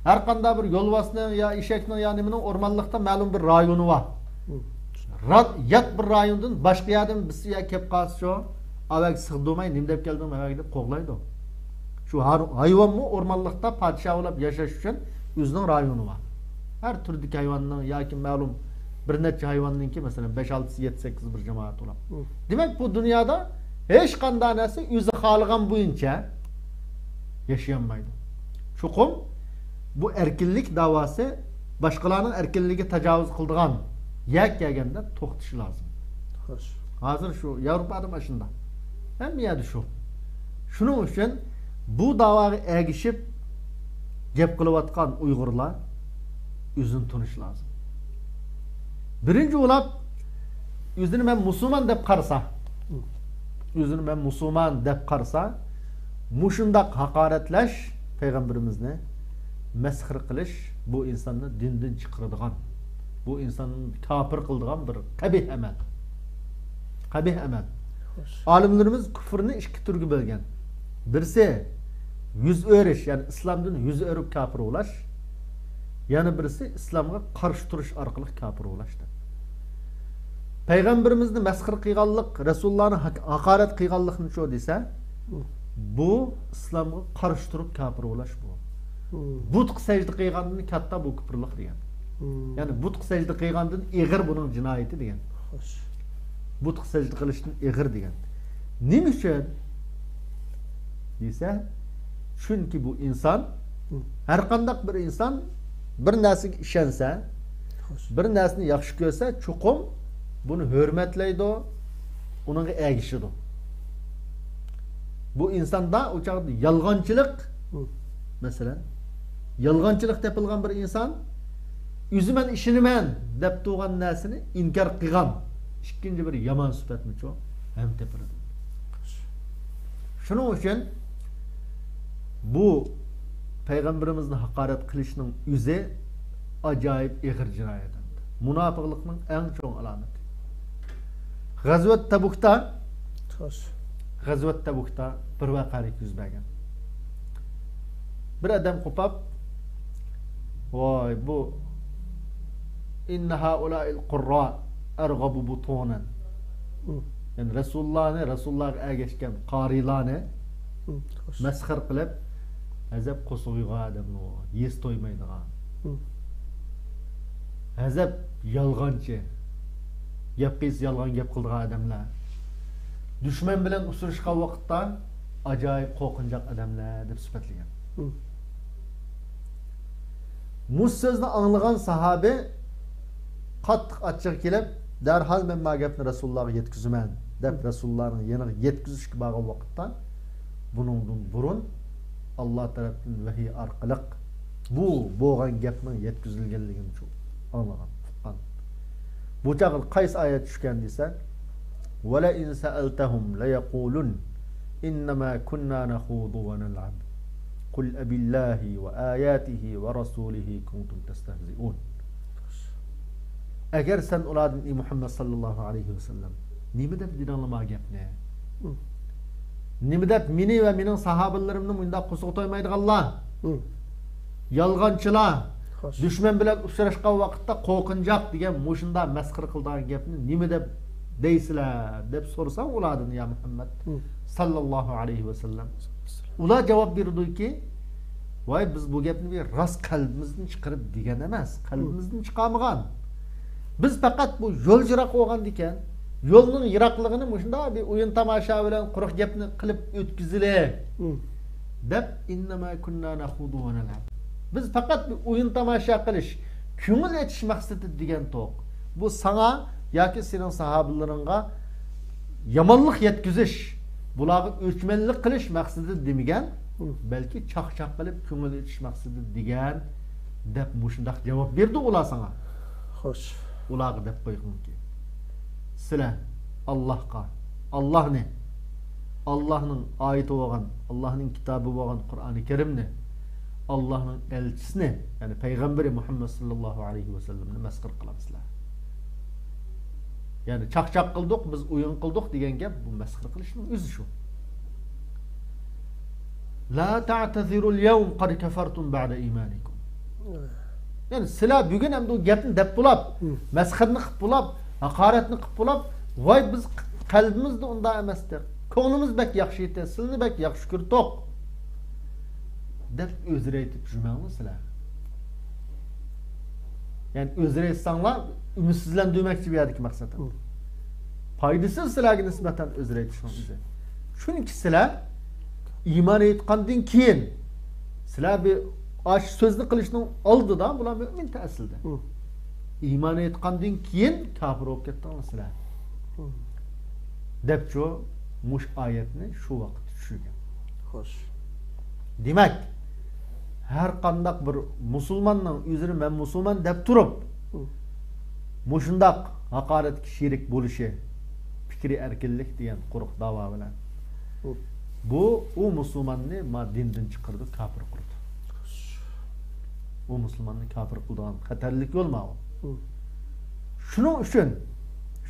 ھەر قانداق بىر يولۋاسنىڭ يا ئېشەكنىڭ يا نېمىنىڭ ئورمانلىقتا مەلۇم بىر رايونى بار. ھم. را-، يات بىر رايوندىن باشقا يەردىن بىر يەرگە كەپ قالسىچۇ، ئاۋەگە سىغدۇرماي، نېمە دەپ كەلدىڭ ئاۋەگە دەپ قوغلايدۇ. شۇ ھار-، ھايۋانمۇ ئورمانلىقتا پادىشاھ بولاپ ياشاش ئۈچۈن ئۆزىنىڭ رايونى بار. ھەر تۈردىكى ھايۋاننىڭ ياكى مەلۇم بىر نەچچە ھايۋاننىڭكى، مەسىلەن، بەش، ئالتىسى، يەتتە، سەككىز بىر جامائەت بولاپ. ھم. دېمەك، بۇ دۇنيادا ھېچقانداق نەرسە ئۆزى خالىغان بويىچە ياشىيالمايدۇ. چوقۇم بۇ ئەركىنلىك داۋاسى باشقىلارنىڭ ئەركىنلىكىگە تاجاۋۇز قىلىدىغان يەرگە كەلگەندە توختىشى لازىم. خوش. ھازىر شۇ ياۋروپادا مانا شۇنداق. ھەممە يەردە شۇ. شۇنىڭ ئۈچۈن بۇ داۋاغا ئەگىشىپ گەپ قىلىۋاتقان ئۇيغۇرلار ئۆزىنى تونۇشى لازىم. بىرىنچى بولاپ، ئۆزىنى مەن مۇسۇلمان دەپ قارىسا، ئۆزىنى مەن مۇسۇلمان دەپ قارىسا، مۇشۇنداق ھاقارەتلەش پەيغەمبىرىمىزنى، مەسخىرە قىلىش بۇ ئىنساننى دىندىن چىقىرىدىغان، بۇ ئىنساننى كاپىر قىلىدىغان بىر قەبىھ ئەمەل. قەبىھ ئەمەل. خوش. ئالىملىرىمىز كۇفرنى ئىككى تۈرگە بۆلگەن. بىرسى يۈز ئۆرۈش، يەنى ئىسلامدىن يۈز ئۆرۈپ كاپىر بولاش. يەنە بىرسى ئىسلامغا قارشى تۇرۇش ئارقىلىق كاپىر بولاش دەپ. پەيغەمبىرىمىزنى مەسخىرە قىلغانلىق، رەسۇلۇللانى ھاق-، ھاقارەت قىلغانلىقنىچۇ دېسە، بۇ ئىسلامغا قارشى تۇرۇپ كاپىر بولاش بۇ. بۇتقا سەجدە قىلغاندىن كاتتا بۇ كۇپۇرلۇق دېگەن. يەنى بۇتقا سەجدە قىلغاندىن ئېغىر بۇنىڭ جىنايىتى دېگەن. بۇتقا سەجدە قىلىشتىن ئېغىر دېگەن. نېمە ئۈچۈن دېسە، چۈنكى بۇ ئىنسان، ھەرقانداق بىر ئىنسان بىر نەرسىگە ئىشەنسە، بىر نەرسىنى ياخشى كۆرسە، چوقۇم بۇنى ھۆرمەتلەيدۇ، ئۇنىڭغا ئەگىشىدۇ. بۇ ئىنساندا ئۇ چاغدا يالغانچىلىق، مەسىلەن، يالغانچىلىق تېپىلغان بىر ئىنسان، ئۆزى مەن ئىشىنىمەن دەپ تۇرغان نەرسىنى ئىنكار قىلغان ئىككىنچى بىر يامان سۈپەتمىچۇ ھەم تېپىلىدۇ. شۇنىڭ ئۈچۈن بۇ پەيغەمبىرىمىزنى ھاقارەت قىلىشنىڭ ئۆزى ئاجايىپ ئېغىر جىنايەت. مۇناپىقلىقنىڭ ئەڭ چوڭ ئالامىتى. غەزۋەت تەبۇكتا، غەزۋەت تەبۇكتا بىر ۋەقەلىك يۈز بەرگەن. بىر ئادەم قوپاپ، ۋاي، بۇ، «ئىننە ھائۇلائىل قۇررا ئەرغەبۇ بۇتۇنەن.» يەنى رەسۇلۇللانى، رەسۇلۇللاغا ئەگەشكەن قارىلارنى مەسخىرە قىلىپ، ھەزەپ قورسىقى يوغان ئادەملەر، يېسە تويمايدىغان. ھەزەپ يالغانچى، گەپ قىلسا يالغان گەپ قىلىدىغان ئادەملەر. دۈشمەن بىلەن ئۇچراشقان ۋاقىتتا ئاجايىپ قورقۇنچاق ئادەملەر دەپ سۈپەتلىگەن. مۇشۇ سۆزنى ئاڭلىغان ساھابى قاتتىق ئاچچىقى كېلىپ، دەرھال، «مەن ما گەپنى رەسۇلۇللاغا يەتكۈزىمەن» دەپ، رەسۇلۇللانىڭ يېنىغا يەتكۈزۈشكە بارغان ۋاقىتتا، بۇنىڭدىن بۇرۇن ئاللا تەرەپتىن ۋەھىي ئارقىلىق بۇ بولغان گەپنىڭ يەتكۈزۈلگەنلىكىنى شۇ ئاڭلىغان، ئۇققان. بۇ چاغدا قايسى ئايەت چۈشكەن دېسە، «ولئن سألتهم ليقولن إنما كنا نخوض ونلعب قل أبالله وآياته ورسوله كنتم تستهزئون.» ئەگەر سەن ئۇلاردىن، ئى مۇھەممەد ساللاللاھۇ ئەلەيھى ۋەسەللەم، نېمە دەپ دېدىڭلار ما گەپنى؟ نېمە دەپ مېنى ۋە مېنىڭ ساھابىلىرىمنى مۇنداق قورسىقى تويمايدىغانلار، يالغانچىلار، دۈشمەن بىلەن ئۇچراشقان ۋاقىتتا قورقۇنچاق دېگەن مۇشۇنداق مەسخىرە قىلىدىغان گەپنى نېمە دەپ دەيسىلەر دەپ سورىساڭ ئۇلاردىن، يا مۇھەممەد ساللاللاھۇ ئەلەيھى ۋەسەللەم، ئۇلار جاۋاب بېرىدۇكى، ۋاي، بىز بۇ گەپنى بىر راست قەلبىمىزدىن چىقىرىپ دېگەن ئەمەس، قەلبىمىزدىن چىقارمىغان. بىز پەقەت بۇ يول يىراق بولغاندىكەن، يولنىڭ يىراقلىقىنى مۇشۇنداق بىر ئويۇن تاماشا بىلەن قۇرۇق گەپنى قىلىپ ئۆتكۈزىلى دەپ، «إنما كنا نخوض ونلعب.» بىز پەقەت بىر ئويۇن تاماشا قىلىش، كۆڭۈل ئېچىش مەقسىتىدە دېگەنتۇق. بۇ ساڭا ياكى سېنىڭ ساھابىلىرىڭغا يامانلىق يەتكۈزۈش، بۇلارغا ئۆچمەنلىك قىلىش مەقسىتىدە دېمىگەن، بەلكى چاقچاق قىلىپ كۆڭۈل ئېچىش مەقسىتىدە دېگەن دەپ مۇشۇنداق جاۋاب بېرىدۇ ئۇلار ساڭا. خوش. ئۇلارغا دەپ قويغىنكى، سىلەر ئاللاھقا، ئاللاھنى، ئاللاھنىڭ ئايىتى بولغان، ئاللاھنىڭ كىتابى بولغان قۇرئانى كەرىمنى، ئاللاھنىڭ ئەلچىسىنى، يەنى پەيغەمبىرى مۇھەممەد ساللاللاھۇ ئەلەيھى ۋەسەللەمنى مەسخىرە قىلامسىلەر. يەنى چاقچاق قىلدۇق، بىز ئويۇن قىلدۇق دېگەن گەپ، بۇ مەسخىرە قىلىشنىڭ ئۆزى شۇ. لا تعتذروا اليوم قد كفرتم بعد إيمانكم. يەنى سىلەر بۈگۈن ئەمدى ئۇ گەپنى دەپ بولاپ، مەسخىرىنى قىپ بولاپ، ھاقارەتنى قىپ بولاپ، ۋاي، بىز قەلبىمىزدە ئۇنداق ئەمەستى، كۆڭلىمىز بەك ياخشى ئىدى، سىلىنى بەك ياخشى كۆردۇق دەپ ئۆزرە ئېيتىپ يۈرمەڭلار سىلەر. يەنى ئۆزرە ئېيتساڭلار، ئۈمىدسىزلەندۈرمەكچى بۇ يەردىكى مەقسەت. پايدىسىز سىلەرگە نىسبەتەن ئۆزرە ئېيتىشنىڭ ئۆزى. چۈنكى سىلەر ئىمان ئېيتقاندىن كېيىن، سىلەر بىر ئاشۇ سۆزنى قىلىشنىڭ ئالدىدا بۇلار مۆمىنتى ئەسلىدە. ئىمان ئېيتقاندىن كېيىن كاپىر بولۇپ كەتتىڭلار سىلەر. دەپچۇ مۇشۇ ئايەتنى شۇ ۋاقىتتا چۈشۈرگەن. خوش. دېمەك، ھەر قانداق بىر مۇسۇلماننىڭ ئۆزىنى مەن مۇسۇلمان دەپ تۇرۇپ، مۇشۇنداق ھاقارەتكە شېرىك بولۇشى، پىكرىي ئەركىنلىك دېگەن قۇرۇق داۋا بىلەن، بۇ ئۇ مۇسۇلماننى ما دىندىن چىقىرىدۇ، كاپىر قىلىدۇ. ئۇ مۇسۇلماننى كاپىر قىلىدىغان خەتەرلىك يول ماۋۇ. شۇنىڭ ئۈچۈن،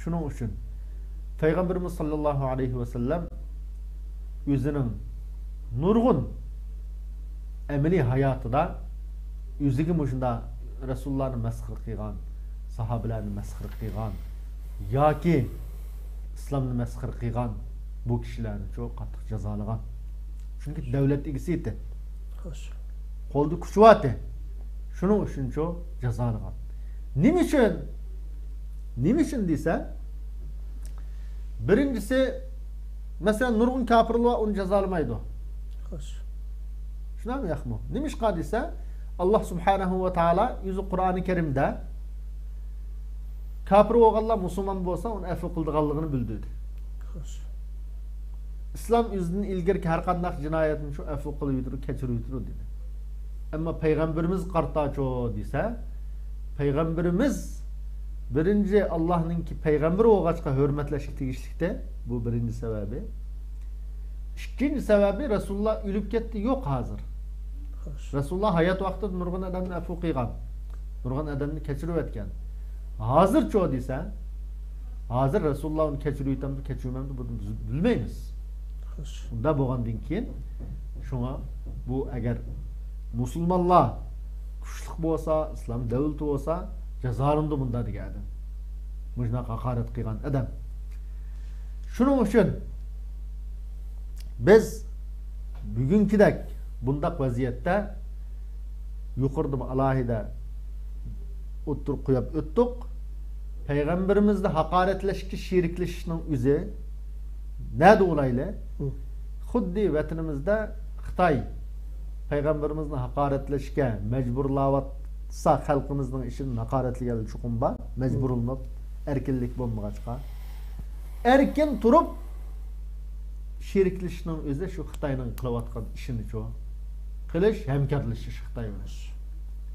شۇنىڭ ئۈچۈن پەيغەمبىرىمىز ساللاللاھۇ ئەلەيھى ۋەسەللەم ئۆزىنىڭ نۇرغۇن ئەمەلىي ھاياتىدا ئۆزىگە مۇشۇنداق رەسۇلۇللانى مەسخىرە قىلغان، ساھابىلەرنى مەسخىرە قىلغان، ياكى ئىسلامنى مەسخىرە قىلغان بۇ كىشىلەرنىچۇ قاتتىق جازالىغان. چۈنكى دۆلەت ئىگىسى ئىدى. خوش. قولدا كۈچى بار ئىدى. شۇنىڭ ئۈچۈنچۇ جازالىغان. نېمە ئۈچۈن؟ نېمە ئۈچۈن دېسە، بىرىنچىسى، مەسىلەن، نۇرغۇن كاپىرلار بار، ئۇنى جازالىمايدۇ. خوش. شۇنداقمۇ ياقمۇ؟ نېمىشقا دېسە، ئاللا سۇبھانەھۇ ۋە تائالا ئۆزى قۇرئانى كەرىمدە كاپىر بولغانلار مۇسۇلمان بولسا، ئۇنى ئەپۇ قىلىدىغانلىقىنى بىلدۈردى. خوش. ئىسلام ئۆزىدىن ئىلگىرىكى ھەر قانداق جىنايەتنى شۇ ئەپۇ قىلىۋېتىدۇ، كەچۈرۈۋېتىدۇ دېدى. ئەمما پەيغەمبىرىمىز قارىتاچۇ دېسە، پەيغەمبىرىمىز بىرىنچى ئاللانىڭكى پەيغەمبىرى بولغاچقا ھۆرمەتلەشكە تېگىشلىكتە، بۇ بىرىنچى سەۋەبى. ئىككىنچى سەۋەبى، رەسۇلۇللا ئۆلۈپ كەتتى، يوق ھازىر. خوش. رەسۇلۇللا ھايات ۋاقتىدا نۇرغۇن ئادەمنى ئەپۇ قىلغان، نۇرغۇن ئادەمنى كەچۈرۈۋەتكەن. ھازىرچۇ دېسە، ھازىر رەسۇلۇللا ئۇنى كەچۈرۈۋېتەمدۇ، كەچۈرمەمدۇ، بۇنى بىز بىلمەيمىز. خوش. ئۇنداق بولغاندىن كېيىن، شۇڭا بۇ ئەگەر مۇسۇلمانلار كۈچلۈك بولسا، ئىسلام دۆلىتى بولسا، جازالىنىدۇ بۇنداق دېگەن ئادەم. مۇشۇنداق ھاقارەت قىلغان ئادەم. شۇنىڭ ئۈچۈن بىز بۈگۈنكىدەك بۇنداق ۋەزىيەتتە يۇقىرىدىمۇ ئالاھىدە ئوتتۇرىغا قويۇپ ئۆتتۇق. پەيغەمبىرىمىزنى ھاقارەتلەشكە شېرىكلىشىشنىڭ ئۆزى نەدە بولايلى؟ ھە. خۇددى ۋەتىنىمىزدە خىتاي پەيغەمبىرىمىزنى ھاقارەتلەشكە مەجبۇرلاۋاتسا، خەلقىمىزنىڭ ئىشىنى ھاقارەتلىگەنلەر چوقۇم بار، مەجبۇرلىنىپ، ئەركىنلىك بولمىغاچقا. ئەركىن تۇرۇپ، شېرىكلىشىشنىڭ ئۆزى شۇ خىتاينىڭ قىلىۋاتقان ئىشىنىچۇ قىلىش، ھەمكارلىشىش خىتاي بىلەن.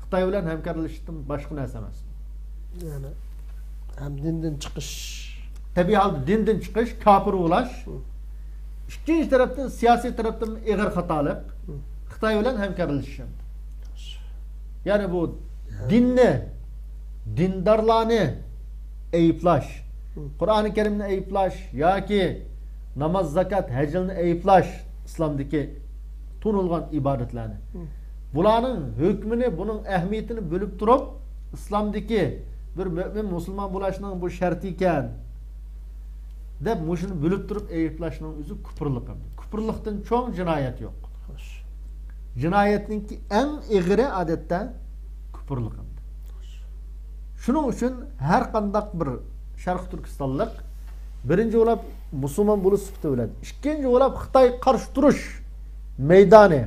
خىتاي بىلەن ھەمكارلىشىشتىن باشقا نەرسە ئەمەس. يەنى ھەم دىندىن چىقىش. تەبىئىي ھالدا دىندىن چىقىش، كاپىر بولاش. ھە. ئىككىنچى تەرەپتىن، سىياسىي تەرەپتىن ئېغىر خاتالىق. ھە. خىتاي بىلەن ھەمكارلىشىش. يەنى بۇ دىننى، دىندارلارنى ئەيىبلەش، قۇرئانى كەرىمنى ئەيىبلەش ياكى ناماز، زاكات، ھەجنى ئەيىبلەش، ئىسلامدىكى تونۇلغان ئىبادەتلەرنى. بۇلارنىڭ ھۆكمىنى، بۇنىڭ ئەھمىيىتىنى بىلىپ تۇرۇپ، ئىسلامدىكى بىر مۆمىن مۇسۇلمان بولۇشنىڭ بۇ شەرتى ئىكەن، دەپ، مۇشۇنى بىلىپ تۇرۇپ ئەيىبلەشنىڭ ئۆزى كۇپۇرلۇق ئەمدى. كۇپۇرلۇقتىن چوڭ جىنايەت يوق. خوش. جىنايەتنىڭكى ئەڭ ئېغىرى، ئادەتتە، كۇپۇرلۇق ئەمدى. خوش. شۇنىڭ ئۈچۈن ھەر قانداق بىر شەرقىي تۈركىستانلىق، بىرىنچى بولاپ، مۇسۇلمان بولۇش سۈپىتى بىلەن، ئىككىنچى بولاپ، خىتاي قارشى تۇرۇش مەيدانى،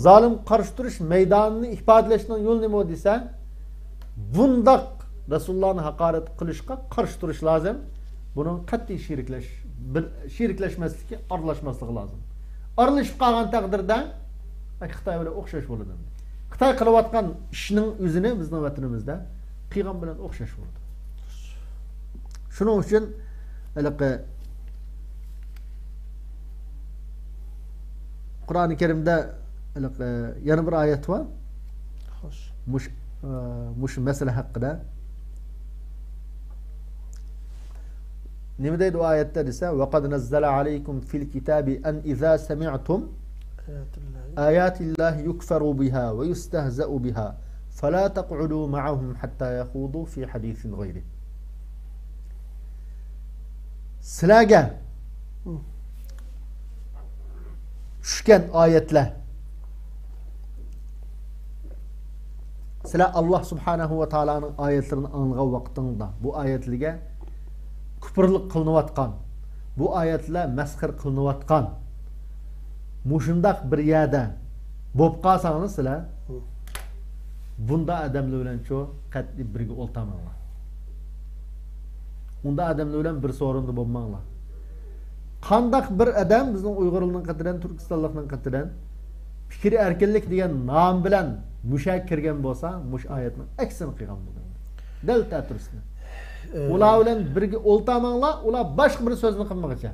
زالىمغا قارشى تۇرۇش مەيدانىنى ئىپادىلەشنىڭ يولى نېمە دېسە، بۇنداق رەسۇلۇللانى ھاقارەت قىلىشقا قارشى تۇرۇش لازىم. بۇنىڭ قەتئىي شېرىكلەش-، بىر، شېرىكلەشمەسلىكى، ئارىلاشماسلىقى لازىم. ئارىلىشىپ قالغان تەقدىردە، ئاي، خىتاي بىلەن ئوخشاش بولىدۇ. خىتاي قىلىۋاتقان ئىشنىڭ ئۆزىنى بىزنىڭ ۋەتىنىمىزدە قىلغان بىلەن ئوخشاش بولىدۇ. شۇنىڭ ئۈچۈن ھېلىقى قۇرئانى كەرىمدە ھېلىقى يەنە بىر ئايەت بار. خوش. مۇش-، ئە، مۇشۇ مەسىلە ھەققىدە. نېمە دەيدۇ ئۇ ئايەتتە دېسە، وقد نزل عليكم في الكتاب أن إذا سمعتم آيات الله يكفر بها ويستهزأ بها فلا تقعدوا معهم حتى يخوضوا في حديث غيره. سىلەرگە چۈشكەن ئايەتلەر، سىلەر ئاللا سۇبھانەھۇ ۋە تائالانىڭ ئايەتلىرىنى ئاڭلىغان ۋاقتىڭلاردا، بۇ ئايەتلەرگە كۇپۇرلۇق قىلىنىۋاتقان، بۇ ئايەتلەر مەسخىرە قىلىنىۋاتقان مۇشۇنداق بىر يەردە بولۇپ قالساڭلار سىلەر، بۇنداق ئادەملەر بىلەنچۇ قەتئىي بىرگە ئولتۇرماڭلار. ئۇنداق ئادەملەر بىلەن بىر سورۇندا بولماڭلار. قانداق بىر ئادەم بىزنىڭ ئۇيغۇرلارنىڭ قېتىدىن، تۈركىستانلىقنىڭ قېتىدىن پىكىر ئەركىنلىك دېگەن نام بىلەن مۇشۇ يەرگە كىرگەن بولسا، مۇشۇ ئايەتنىڭ ئەكسىنى قىلغان بولىدۇ. دەل تەتۈرىسىنى. ئۇلار بىلەن بىرگە ئولتۇرماڭلار، ئۇلار باشقا بىر سۆزنى قىلمىغىچە.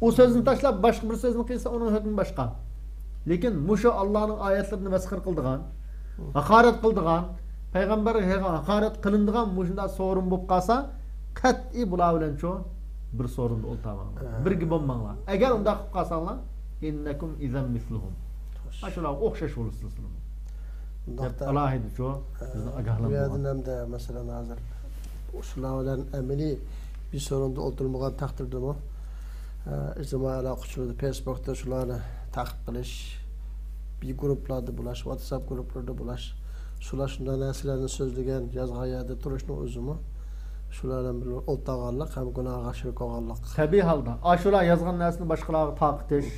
ئۇ سۆزنى تاشلاپ، باشقا بىر سۆزنى قىلسا، ئۇنىڭ ھۆكمى باشقا. لېكىن مۇشۇ ئاللانىڭ ئايەتلىرىنى مەسخىرە قىلىدىغان، ھاقارەت قىلىدىغان، پەيغەمبەرگە ھاقارەت قىلىنىدىغان مۇشۇنداق سورۇن بولۇپ قالسا، قەتئىي بۇلار بىلەنچۇ بىر سورۇندا ئولتۇرماڭلار. ھە. بىرگە بولماڭلار. ئەگەر ئۇنداق قىلىپ قالساڭلار، إنكم إذا مثلهم. خوش. ئاشۇلارغا ئوخشاش بولىسىلەر سىلەر. دەپ ئالاھىدىچۇ بىزنى ئاگاھلاندۇرغان. بۇ يەردىن ھەمدە، مەسىلەن، ھازىر شۇلار بىلەن ئەمەلىي بىز سورۇندا ئولتۇرمىغان تەقدىردىمۇ، ئە، ئىجتىمائىي ئالاقە ئۇچۇرىدا، فېيسبۇكتا شۇلارنى تەقىپ قىلىش، بىر گۇرۇپپىلاردا بولاش، ۋاتساپ گۇرۇپپىلىرىدا بولاش، شۇلار شۇنداق نەرسىلەرنى سۆزلىگەن، يازغان يەردە تۇرۇشنىڭ ئۆزىمۇ شۇلار بىلەن بىللە ئولتۇرغانلىق ھەم گۇناھقا شېرىك بولغانلىق. تەبىئىي ھالدا ئاشۇلار يازغان نەرسىنى باشقىلارغا تارقىتىش،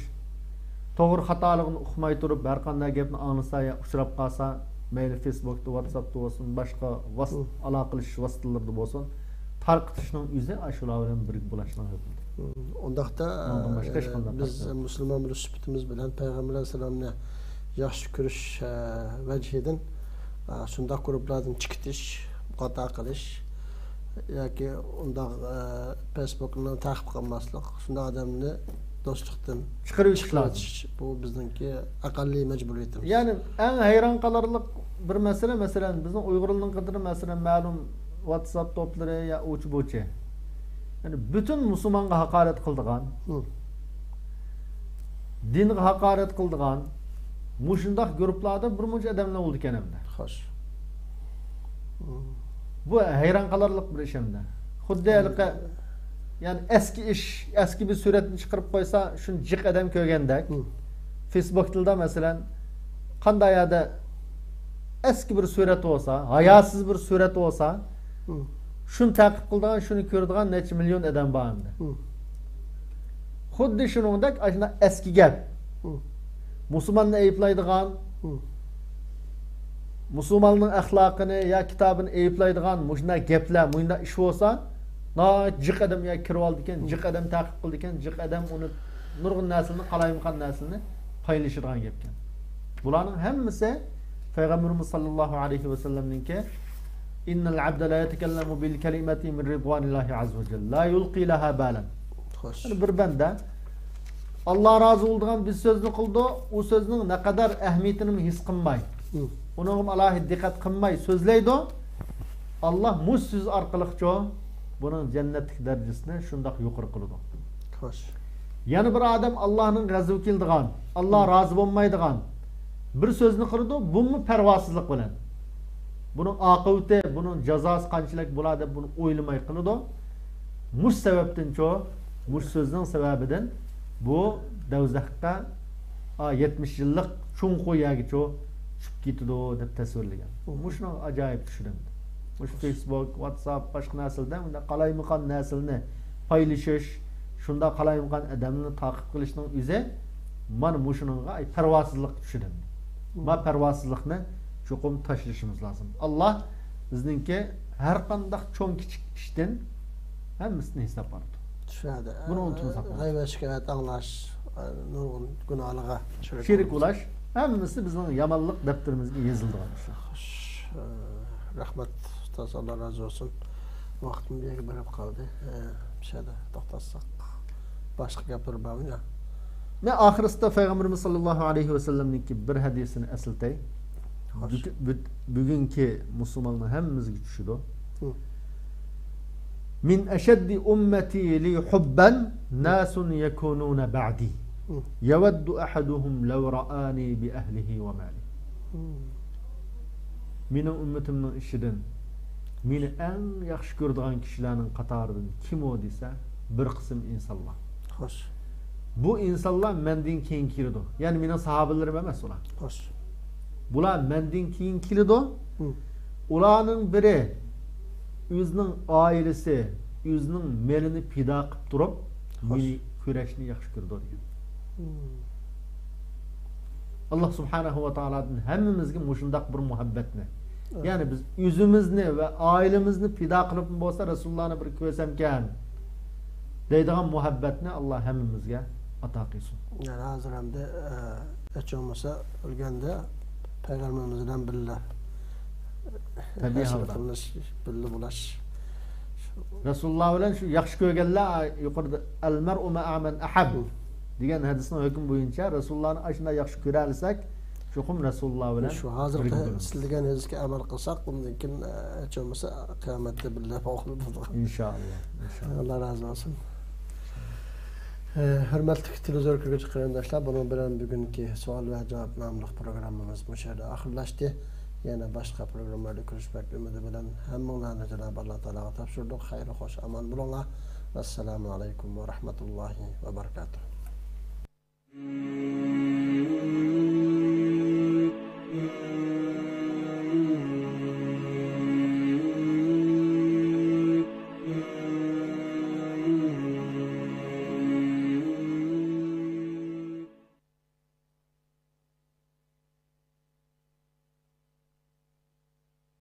توغرا خاتالىقىنى ئۇقماي تۇرۇپ، ھەر قانداق گەپنى ئاڭلىسا يا ئۇچراپ قالسا، مەيلى فېيسبوكتا، ۋاتساپتا بولسۇن، باشقا ۋاس-، مم. ئالاقىلىشىش ۋاسىتىلىرىدا بولسۇن، تارقىتىشنىڭ ئۆزى ئاشۇلار بىلەن بىرگە بولۇشنىڭ ھۆكمىدۇر. مم. ئۇنداقتا، ئۇنىڭدىن باشقا ئە، ھېچقانداق بىز پەرقى يوق. مۇسۇلمان بولۇش سۈپىتىمىز بىلەن پەيغەمبەر ئەلەيھىسسالامنى ياخشى كۆرۈش، ئە، ۋەجھىدىن، ئە، شۇنداق گۇرۇپپىلاردىن چىقىتىش، خاتا قىلىش ياكى ئۇنداق، ئە، فېيسبوكنى تەقىپ قىلماسلىق، شۇنداق ئادەمنى دوستلۇقتىن چىقىرىۋېتىش لازىم. بۇ بىزنىڭكى ئەقەللىي مەجبۇرىيىتىمىز. يەنى ئەڭ ھەيران قالارلىق بىر مەسىلە، مەسىلەن، بىزنىڭ ئۇيغۇرلارنىڭ قېتىدا، مەسىلەن، مەلۇم ۋاتساپ توپلىرى يا ئۇچ بۇچ. يەنى پۈتۈن مۇسۇلمانغا ھاقارەت قىلىدىغان، ھە. دىنغا ھاقارەت قىلىدىغان مۇشۇنداق گۇرۇپپىلاردا بىر مۇنچە ئادەملەر بولىدىكەن ئەمدى. خوش. بۇ ھەيران قالارلىق بىر ئىش ئەمدى. خۇددى ھېلىقى، يەنى ئەسكى ئىش، ئەسكى بىر سۈرەتنى چىقىرىپ قويسا، شۇنى جىق ئادەم كۆرگەندەك. ھە. فېيسبوكتا، مەسىلەن، قانداق يەردە ئەسكى بىر سۈرەت بولسا، ھاياسىز بىر سۈرەت بولسا، ھە. شۇنى تەقىپ قىلىدىغان، شۇنى كۆرىدىغان نەچچە مىليون ئادەم بار ئەمدى. ھە. خۇددى شۇنىڭدەك ئاشۇنداق ئەسكى گەپ. ھە. مۇسۇلماننى ئەيىبلەيدىغان، ھە. مۇسۇلماننىڭ ئەخلاقىنى يا كىتابىنى ئەيىبلەيدىغان مۇشۇنداق گەپلەر، مۇشۇنداق ئىش بولسا، ناھايىتى جىق ئادەم يا كىرىۋالىدىكەن، ھە. جىق ئادەم تەقىپ قىلىدىكەن، جىق ئادەم ئۇنى نۇرغۇن نەرسىلەرنى، قالايمىقان نەرسىلەرنى پايلىشىدىغان گەپكەن. بۇلارنىڭ ھەممىسى پەيغەمبىرىمىز ساللاللاھۇ ئەلەيھى ۋەسەللەمنىڭكى، «إن العبد ليتكلم بالكلمة من رضوان الله عز وجل لا يلقي لها بالا.» خوش. يەنى بىر بەندە ئاللا رازى بولىدىغان بىر سۆزنى قىلىدۇ، ئۇ سۆزنىڭ نەقەدەر ئەھمىيىتىنىمۇ ھېس قىلماي، ھە. ئۇنىڭغىمۇ ئالاھىدە دىققەت قىلماي سۆزلەيدۇ. ئاللا مۇشۇ سۆز ئارقىلىقچۇ بۇنىڭ جەننەتتىكى دەرىجىسىنى شۇنداق يۇقىرى قىلىدۇ. خوش. يەنە بىر ئادەم ئاللانىڭ غەزىپى كېلىدىغان، ئاللا ھە. رازى بولمايدىغان بىر سۆزنى قىلىدۇ، بۇمۇ پەرۋاسىزلىق بىلەن. بۇنىڭ ئاقىۋىتى، بۇنىڭ جازاسى قانچىلىك بولا دەپ بۇنى ئويلىماي قىلىدۇ. مۇشۇ سەۋەبتىنچۇ، مۇشۇ سۆزنىڭ سەۋەبىدىن بۇ دوزاخقا، ئا، يەتمىش يىللىق چوڭقۇر يەرگىچۇ چۈشۈپ كېتىدۇ دەپ تەسۋىرلىگەن. مۇشۇنىڭ ئاجايىپ چۈشىنىمىز. مۇشۇ فېيسبوك، ۋاتساپ، باشقا نەرسىلەردە مۇنداق قالايمىقان نەرسىلەرنى پايلىشىش، شۇنداق قالايمىقان ئادەملەرنى تەقىپ قىلىشنىڭ ئۆزى مانا مۇشۇنىڭغا، ئاي، پەرۋاسىزلىققا چۈشىدۇ. مم. ما پەرۋاسىزلىقنى چوقۇم تاشلىشىمىز لازىم. ئاللا بىزنىڭكى ھەر قانداق چوڭ كىچىك ئىشتىن ھەممىسىدىن ھېساب ئالىدۇ. چۈشەندى. بۇنى ئۇنتۇمىساق بولمايدۇ. غەيۋەت، شىكايەت ئاڭلاش، نۇرغۇن گۇناھلارغا شېرىك شېرىك بولۇش. بولاش، ھەممىسى بىزنىڭ يامانلىق دەپتىرىمىزگە يېزىلىدىغان ئىشلار. خوش، رەھمەت ئۇستاز، ئاللا رازى بولسۇن. ۋاقتىم بىر يەرگە بېرىپ قالدى. ئە، مۇشۇ يەردە توختاتساق. باشقا گەپلەر بارمۇ يا؟ مەن ئاخىرسىدا پەيغەمبىرىمىز ساللاللاھۇ ئەلەيھى ۋەسەللەمنىڭكى بىر ھەدىسىنى ئەسلىتەي. خوش. بۈگۈ-، بۈ-، بۈگۈنكى مۇسۇلمانلار ھەممىمىزگە چۈشىدۇ. ھە. من أشد أمتي لي حبا ناس يكونون بعدي. ھە. يود أحدهم لو رآني بأهله وماله. ھە. مېنىڭ ئۈممىتىمنىڭ ئىچىدىن مېنى ئەڭ ياخشى كۆرىدىغان كىشىلەرنىڭ قاتارىدىن كىم ئۇ دېسە، بىر قىسىم ئىنسانلار. خوش. بۇ ئىنسانلار مەندىن كېيىن كېلىدۇ. يەنى مېنىڭ ساھابىلىرىم ئەمەس ئۇلار. خوش. بۇلار مەندىن كېيىن كېلىدۇ. ھە. ئۇلارنىڭ بىرى ئۆزىنىڭ ئائىلىسى، ئۆزىنىڭ مېلىنى پىدا قىلىپ تۇرۇپ، خوش. مېنى كۆرۈشنى ياخشى كۆرىدۇ دېگەن. ھە. ئاللا سۇبھانەھۇ ۋە تائالادىن ھەممىمىزگە مۇشۇنداق بىر مۇھەببەتنى، ئامىن. يەنى بىز ئۆزىمىزنى ۋە ئائىلىمىزنى پىدا قىلىپمۇ بولسا رەسۇلۇللانى بىر كۆرسەمكەن دەيدىغان مۇھەببەتنى ئاللا ھەممىمىزگە ئاتا قىلسۇن. يەنى ھازىر ئەمدى، ئە، ھېچ بولمىسا ئۆلگەندە پەيغەمبىرىمىز بىلەن بىللە تەبىئىي ھالدا. بىللە بولاش. رەسۇلۇللا بىلەن شۇ ياخشى كۆرگەنلەر، يۇقىرىدا «المرء مع من أحب» دېگەن ھەدىسنىڭ ھۆكمى بويىچە رەسۇلۇللانى ئاشۇنداق ياخشى كۆرەلىسەك، چوقۇم رەسۇلۇللا بىلەن شۇ ھازىرقى بىرگە بولىمىز. سىلىگەن ھەدىسكە ئەمەل قىلساق، ئۇندىن كېيىن، ئە، ھېچ بولمىسا قىيامەتتە بىللە بولىدىغان. ئىنشائاللا، ئىنشائاللا. ئاللا رازى بولسۇن. ئە، ھۆرمەتلىك تېلېۋىزور كۆرگۈچى قېرىنداشلار، بۇنىڭ بىلەن بۈگۈنكى سوئال ۋە جاۋاب ناملىق پروگراممىمىز مۇشۇ يەردە ئاخىرلاشتى. يەنە باشقا پروگراممىلاردا كۆرۈشمەك ئۈمىدى بىلەن ھەممىڭلارنى جانابى ئاللا تائالاغا تاپشۇردۇق. خەير خوش ئامان بولۇڭلار. ۋەسسالامۇ ئەلەيكۇم ۋە رەھمەتۇللاھى ۋە بەرىكاتۇھ.